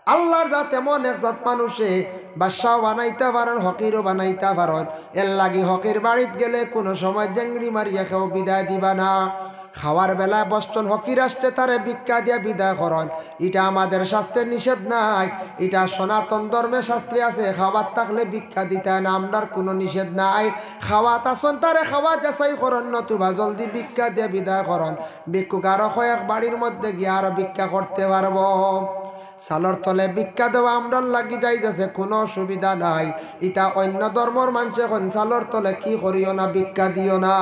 আল্লার জাত এমন এক জাত, মানুষে বাদশাও বানাইতা পারইন, ফকিরও বানাইতা পারইন। এরলাগি ফকির বাড়িত গেলে কুনু সময় জেংড়ি মারিয়া কেউ বিদায় দিবা না। খাওয়ার বেলায় বসছইন, ফকির আসছে, তারে ভিক্ষা দিয়া বিদায় করইন। ইটা আমাদের শাস্ত্রে নিষেধ নাই, ইটা সনাতন ধর্মে শাস্ত্রে আছে। খাওয়ার থাকলে ভিক্ষা দিতা না, আমরার কুনু নিষেধ নাই। খাওয়াত আছইন, তারে খাওয়া যাচাই করইন, নতুবা জলদি ভিক্ষা দিয়া বিদায় করইন। ভিক্ষুক আরো কয়েক বাড়ির মধ্যে গিয়া আরো ভিক্ষা করতে পারবো। চালর তলে ভিক্ষা দেওয়া আমরার লাগি জায়েজ আছে, কুনু অসুবিধা নাই। ইটা অইন্য ধর্মর মানষে কইন, চালর তলে কি করিও না, ভিক্ষা দিও না,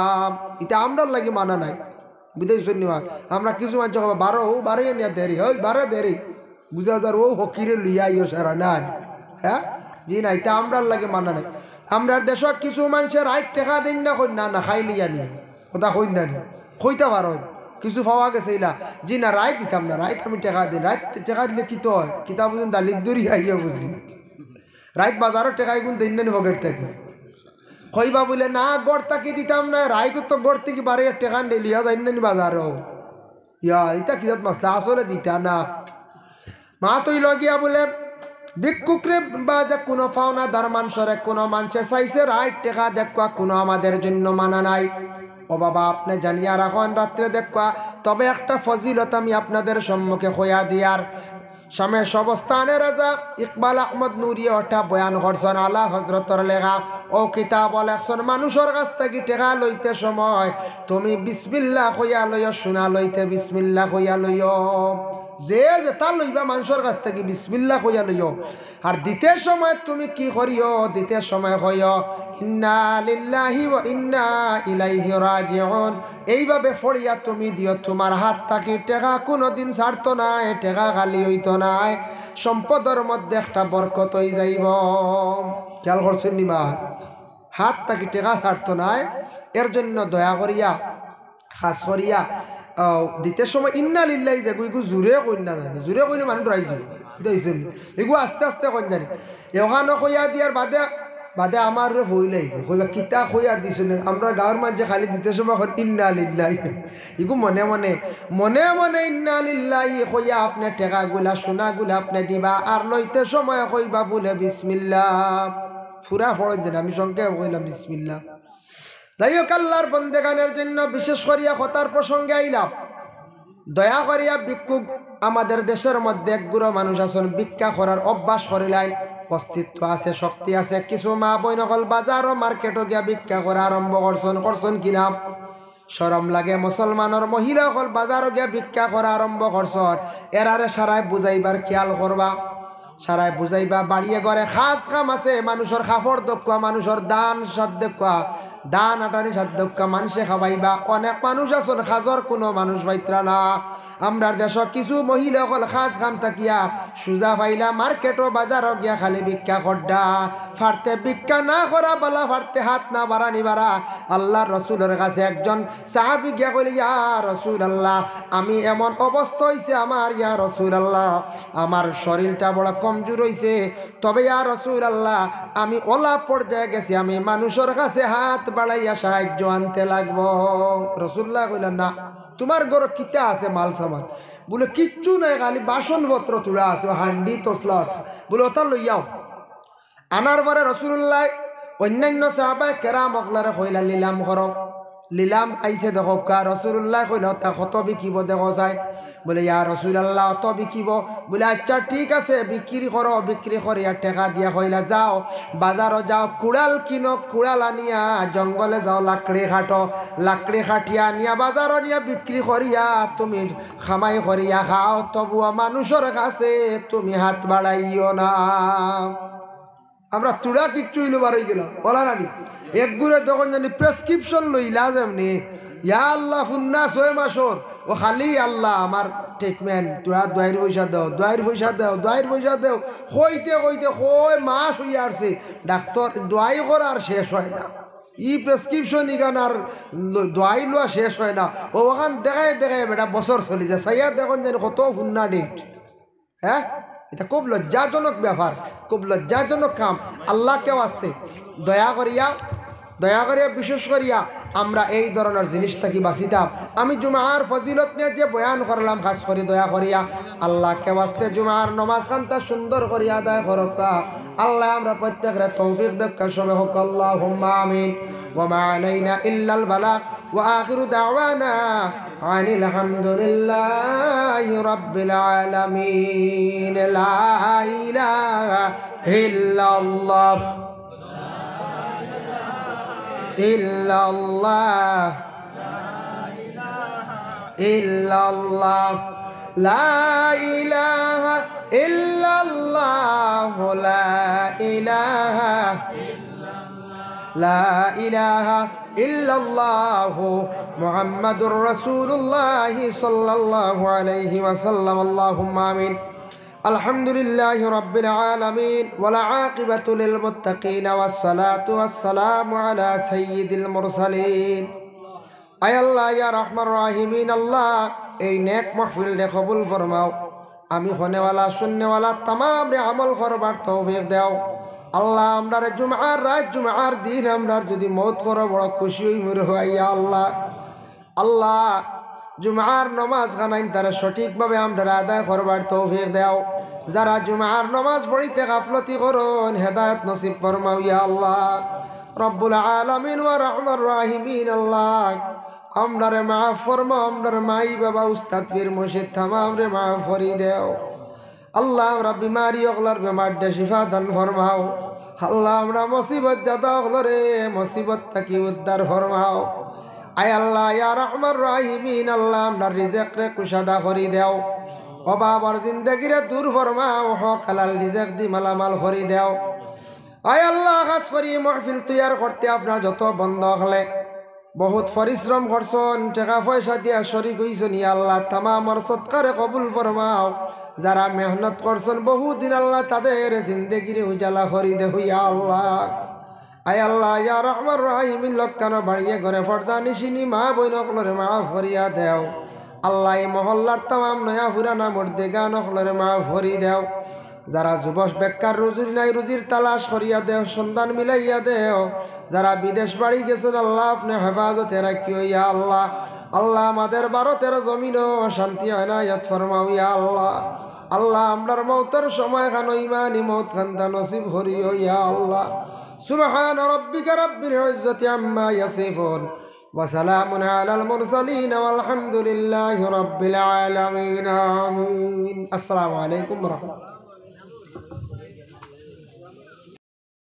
ইটা আমরার লাগি মানা নাই। বুঝাইছইন নি বা? আমরা কিছু মানষে কইবা, "বারো, অউ বারো, এ নিয়া দেরি, অউ বারো দেরি।" বুঝা যার অউ ফকিরে লইয়া আইও সারা না। হ্যাঁ? জি না, ইটা আমরার লাগি মানা নাই। আমরার দেশো কিছু মানষে রাইত টেকা দেইন না, কইন, "না, না, কাইল আনিমু।" কথা কইন না নি? কইতা পারইন। কিছু পাওয়া গেছে ইলা, "জি না, রাইত দিতাম না, রাইত আমি টেকা দেই, রাইত টেকা দিলে কিতা অয়? কিতা বুঝইন, দালিদ্দরি আইয়া বুঝি। রাইত বাজারো টেকা ইগুন দেইন না নি পকেট থাকি?" কইবা বুলে, "না, ঘর থাকি দিতাম না, রাইত তো ঘর থাকি বারইয়া টেকা লইয়া যাইন না নি বাজারো।" ইয়া, ইটা কি জাত মাসলা? আসলে দিতা না। মাত অইলো গিয়া বুলে, ভিক্ষুকরে বা যে কুনু পাওনাদার মানষরে কুনু মানষে চাইছে রাইত টেকা দেউক্কা, কুনু আমাদের জন্য মানা নাই। ও বাবা, আপনে জানিয়া রাখইন রাত্রে দেউক্কা, তবে একটা ফজিলত আমি আপনাদের সম্মুখে কইয়া দিয়ার। শামে শবস্তানে রাজা ইকবাল আহমদ নুরিয়ে অটা বয়ান করছইন, আলা হজরতর লেখা। অউ কিতাবো লেখছইন, মানুষর কাছ থাকি টেকা লইতে সময় তুমি বিসমিল্লাহ কইয়া লইও, সোনা লইতে বিসমিল্লাহ কইয়া লইও। যে যেটা লইবা মানষর কাছ থাকি বিসমিল্লাহ কইয়া লইও। আর দিতে সময় তুমি কি করিও? দিতে সময় কইও, "ইন্না লিল্লাহি ওয়া ইন্না ইলাইহি রাজিউন।" এইভাবে পড়িয়া তুমি দিও, তুমার হাত থাকি টেকা কুনুদিন ছাড়তো নায়, টেকা খালি অইতো নায়, সম্পদর মধ্যে একটা বরকত অইযাইবো। খেয়াল করছইন নি বা? হাত থাকি টেকা ছাড়তো নায়, এর জন্য দয়া করিয়া খাস করিয়া, আহ, দিতে সময় ইন্না লিল্লাহি যেগু, ইগু জুরে কইন না জানি, জুরে কইলে মানুষ ডরাই যাইবো। বুঝছইন নি? ইগু আস্তে আস্তে কইন জানি। অখানো কইয়া দিয়ার বাদে বাদে আমারে কইলাইবো, কইবা, "কিতা কইয়া দিছইন?" আমরার গাঁওর মাঝে খালি দিতে সময় কইন, "ইন্না লিল্লাহি।" ইগু মনে মনে, মনে মনে "ইন্না লিল্লাহি" কইয়া আপনে টেকাগুলা, সোনাগুলা আপনে দিবা, আর লইতে সময় কইবা বুলে, "বিসমিল্লাহ।" পুরা পড়ইন যেন, আমি সংক্ষেপ কইলাম, "বিসমিল্লাহ।" যাই হোক, আল্লার বন্দেগানের জন্য বিশেষ করিয়া কথার প্রসঙ্গে আইলাম। দয়া করিয়া ভিক্ষুক, আমাদের দেশের মধ্যে এক গুরু মানুষ আছইন, ভিক্ষা করার অভ্যাস করিলাইন, অস্তিত্ব আছে, শক্তি আছে। কিছু মা বইন অকল বাজারো মার্কেটো গিয়া ভিক্ষা করা আরম্ভ করছইন, করছইন কিনা? শরম লাগে, মুসলমানর মহিলা অকল বাজারো গিয়া ভিক্ষা করা আরম্ভ করছইন। এরারে সারায় বুঝাইবার খেয়াল করবা। সারায় বুঝাইবা, বাড়িয়ে ঘরে কাজ কাম আছে, মানুষর কাপড় দেউক্কা, মানুষর ধান সাত দেউক্কা, ধান আটানি সাত দেউক্কা, মানষে খাওয়াইবা। অনেক মানুষ আছইন, কাজর কুনু মানুষ পাইত্রা না। আমরার দেশো কিছু মহিলা অকল কাজ কাম থাকিয়া সুজা পাইলা, মার্কেটো বাজারো গিয়া খালি ভিক্ষা কররা। পারতে ভিক্ষা না করা বালা, পারতে হাত না বাড়ানি বাড়া। আল্লার রসুলর কাছে একজন সাহাবী গিয়া কইলে, "ইয়া রাসূলুল্লাহ, আমি এমন অবস্থা অইছে আমার, ইয়া রাসূলুল্লাহ, আমার শরীরটা বড় কমজোর অইছে, তবে ইয়া রাসূলুল্লাহ, আমি অলা পর্যায়ে গেছি, আমি মানুষর কাছে হাত বাড়াইয়া সাহায্য আনতে লাগবো।" রাসূলুল্লায় কইলা, "না, তুমার ঘরো কিতা আছে মাল সামান?" বুলে, "কিচ্ছু নাই, খালি বাসনপত্র থুড়া আছে, হান্ডি তসলা।" বুলে, "অতা লইয়াও।" আনার পরে রাসূলুল্লায় অইন্যান্য সাহাবায়ে কেরাম অকলরে কইলা, "লিলাম করো।" লিলাম আইছে দেখউক্কা, রাসূলুল্লায় কইলা, "অতা কত বিকিবো দেখো চাই।" বুলে, "ইয়া রাসূলুল্লাহ, অত বিকিবো।" বুলে, "আইচ্ছা, ঠিক আছে, বিক্রি করো।" বিক্রি করিয়া টেকা দিয়া কইলা, "যাও, বাজারো যাও, কুড়াল কিনো, কুড়াল আনিয়া জঙ্গলে যাও, লাকড়ি কাটো, লাকড়ি কাটিয়া আনিয়া বাজারো নিয়া বিক্রি করিয়া তুমি কামাই করিয়া খাও, তবুও মানুষর কাছে তুমি হাত বাড়াইও না।" আমরা থুড়া কিচ্ছু অইলো বারই গেলাম, অলা নানি? এক গুরে তখন জানি prescription লইলা যেমনি, "ইয়া আল্লাহ, ফুন্না ছয় মাসর, ও খালি আল্লাহ আমার treatment, থুড়া দোয়াইর পয়সা দেও, দোয়াইর পয়সা দেও, দোয়াইর পয়সা দেও।" কইতে কইতে কয় মাস অইয়া আরছে, ডাক্তর দোয়াই করার শেষ অয় না। ই prescription ইখান আর ল-, দোয়াই লওয়া শেষ অয় না। অউ অখান দেখায় দেখায় বেটা বছর চলি যায়, চাইয়া দেখইন জানি কত ফুন্না date। হ্যাঁ, ইটা খুব লজ্জাজনক ব্যাপার, খুব লজ্জাজনক কাম। আল্লাহকে ওয়াস্তে দয়া করিয়া, দয়া করিয়া, বিশেষ করিয়া আমরা এই ধরনর জিনিস থাকি বাঁচিতাম। আমি জুমার ফজিলত নিয়া যে বয়ান করলাম, খাস করি দয়া করিয়া আল্লাহকে ওয়াস্তে জুমার নমাজ খানতা সুন্দর করিয়া আদায় করউক্কা। আল্লায় আমরা প্রত্যেকরে তৌফিক দেউক্কা, সবে কউক্কা আল্লাহুম্মা আমিন। ওয়া মা আলাইনা ইল্লাল বালাগ। وآخر دعوانا أن الحمد لله رب العالمين. لا إله إلا الله. إلا الله. إلا الله. لا إله إلا الله. لا إله لا إله إلا الله محمد رسول الله صلى الله عليه وسلم. اللهم آمين. الحمد لله رب العالمين، والعاقبة للمتقين، والصلاة والسلام على سيد المرسلين. আয় আল্লাহ, ইয়া রহমান রাহিমিন আল্লাহ, এই নেক মাহফিলরে কবুল ফরমাও। আমি হুননেওয়ালা, শুননেওয়ালা তামামরে আমল করবার তৌফিক দেও। আল্লাহ, আমরারে জুমার রাইত, জুমার দিন আমরার যুদি মউত করো, বড় খুশি অইমু রে ভাই, ইয়া আল্লাহ। আল্লাহ, জুমার নমাজ খানাইন তারা সঠিকভাবে আমরারে আদায় করবার তৌফিক দেও। যারা জুমার নমাজ পড়িতে গাফলতি করইন, হেদায়েত নসিব ফরমাও, ইয়া আল্লাহ। রব্বুল আলামিন ওয়া রহমান রাহিমিন আল্লাহ, আমরারে মাফ ফরমাও, আমরার মাই বাবা, উস্তাদ, পীর, মুর্শিদ তামামরে মাফ করি দেও। আল্লাহ, আমরা বিমারি অকলর বেমাররে শিফা দান ফরমাও। আল্লাহ, আমরা মুসিবত জাদা অকলরে মুসিবত থাকি উদ্ধার ফরমাও। আয় আল্লাহ, ইয়া রহমান রাহিমিন আল্লাহ, আমরার রিজেকরে কুশাদা করি দেও। অভাবর জিন্দেগিরে দূর ফরমাও, হক হালাল রিজেক দি মালামাল করি দেও। আয় আল্লাহ, খাস করি মাহফিল তৈয়ার করতে আপনার যত বন্দা অকলে বহুত পরিশ্রম করছইন, টেকা পয়সা দিয়া শরিক অইছইন, ইয়া আল্লাহ, তামামর সদকারে কবুল ফরমাও। যারা মেহনত করছইন বহুদিন, আল্লাহ, তাদের জিন্দেগিরে উজালা করি দেও, ইয়া আল্লাহ। আয় আল্লাহ, ইয়া রহমান রাহিমিন, লক্কানো বাড়িয়ে ঘরে পর্দা নিশিনি মা বইন অকলরে মাফ করিয়া দেও। আল্লাহ, এই মহল্লার তামাম নয়া পুরানা মুর্দেগান অকলরে মাফ করি দেও। যারা যুবক বেকার, রুজি নাই, রুজির তালাশ করিয়া দেও, সন্ধান মিলাইয়া দেও। যারা বিদেশ বাড়ি গেছইন, আল্লাহ, আপনে হেফাজতে রাখিও, ইয়া আল্লাহ। আল্লাহ, আমাদের ভারতের জমিনও শান্তি এনায়েত ফরমাও, ইয়া আল্লাহ। আল্লাহ, আমরার মউতর সময় খানো ইমানি মউত খান্তা নসিব করিও, ইয়া আল্লাহ। سبحان ربك رب العزة عما يصفون، وسلام على المرسلين، والحمد لله رب العالمين. آمين. السلام عليكم ورحمة الله.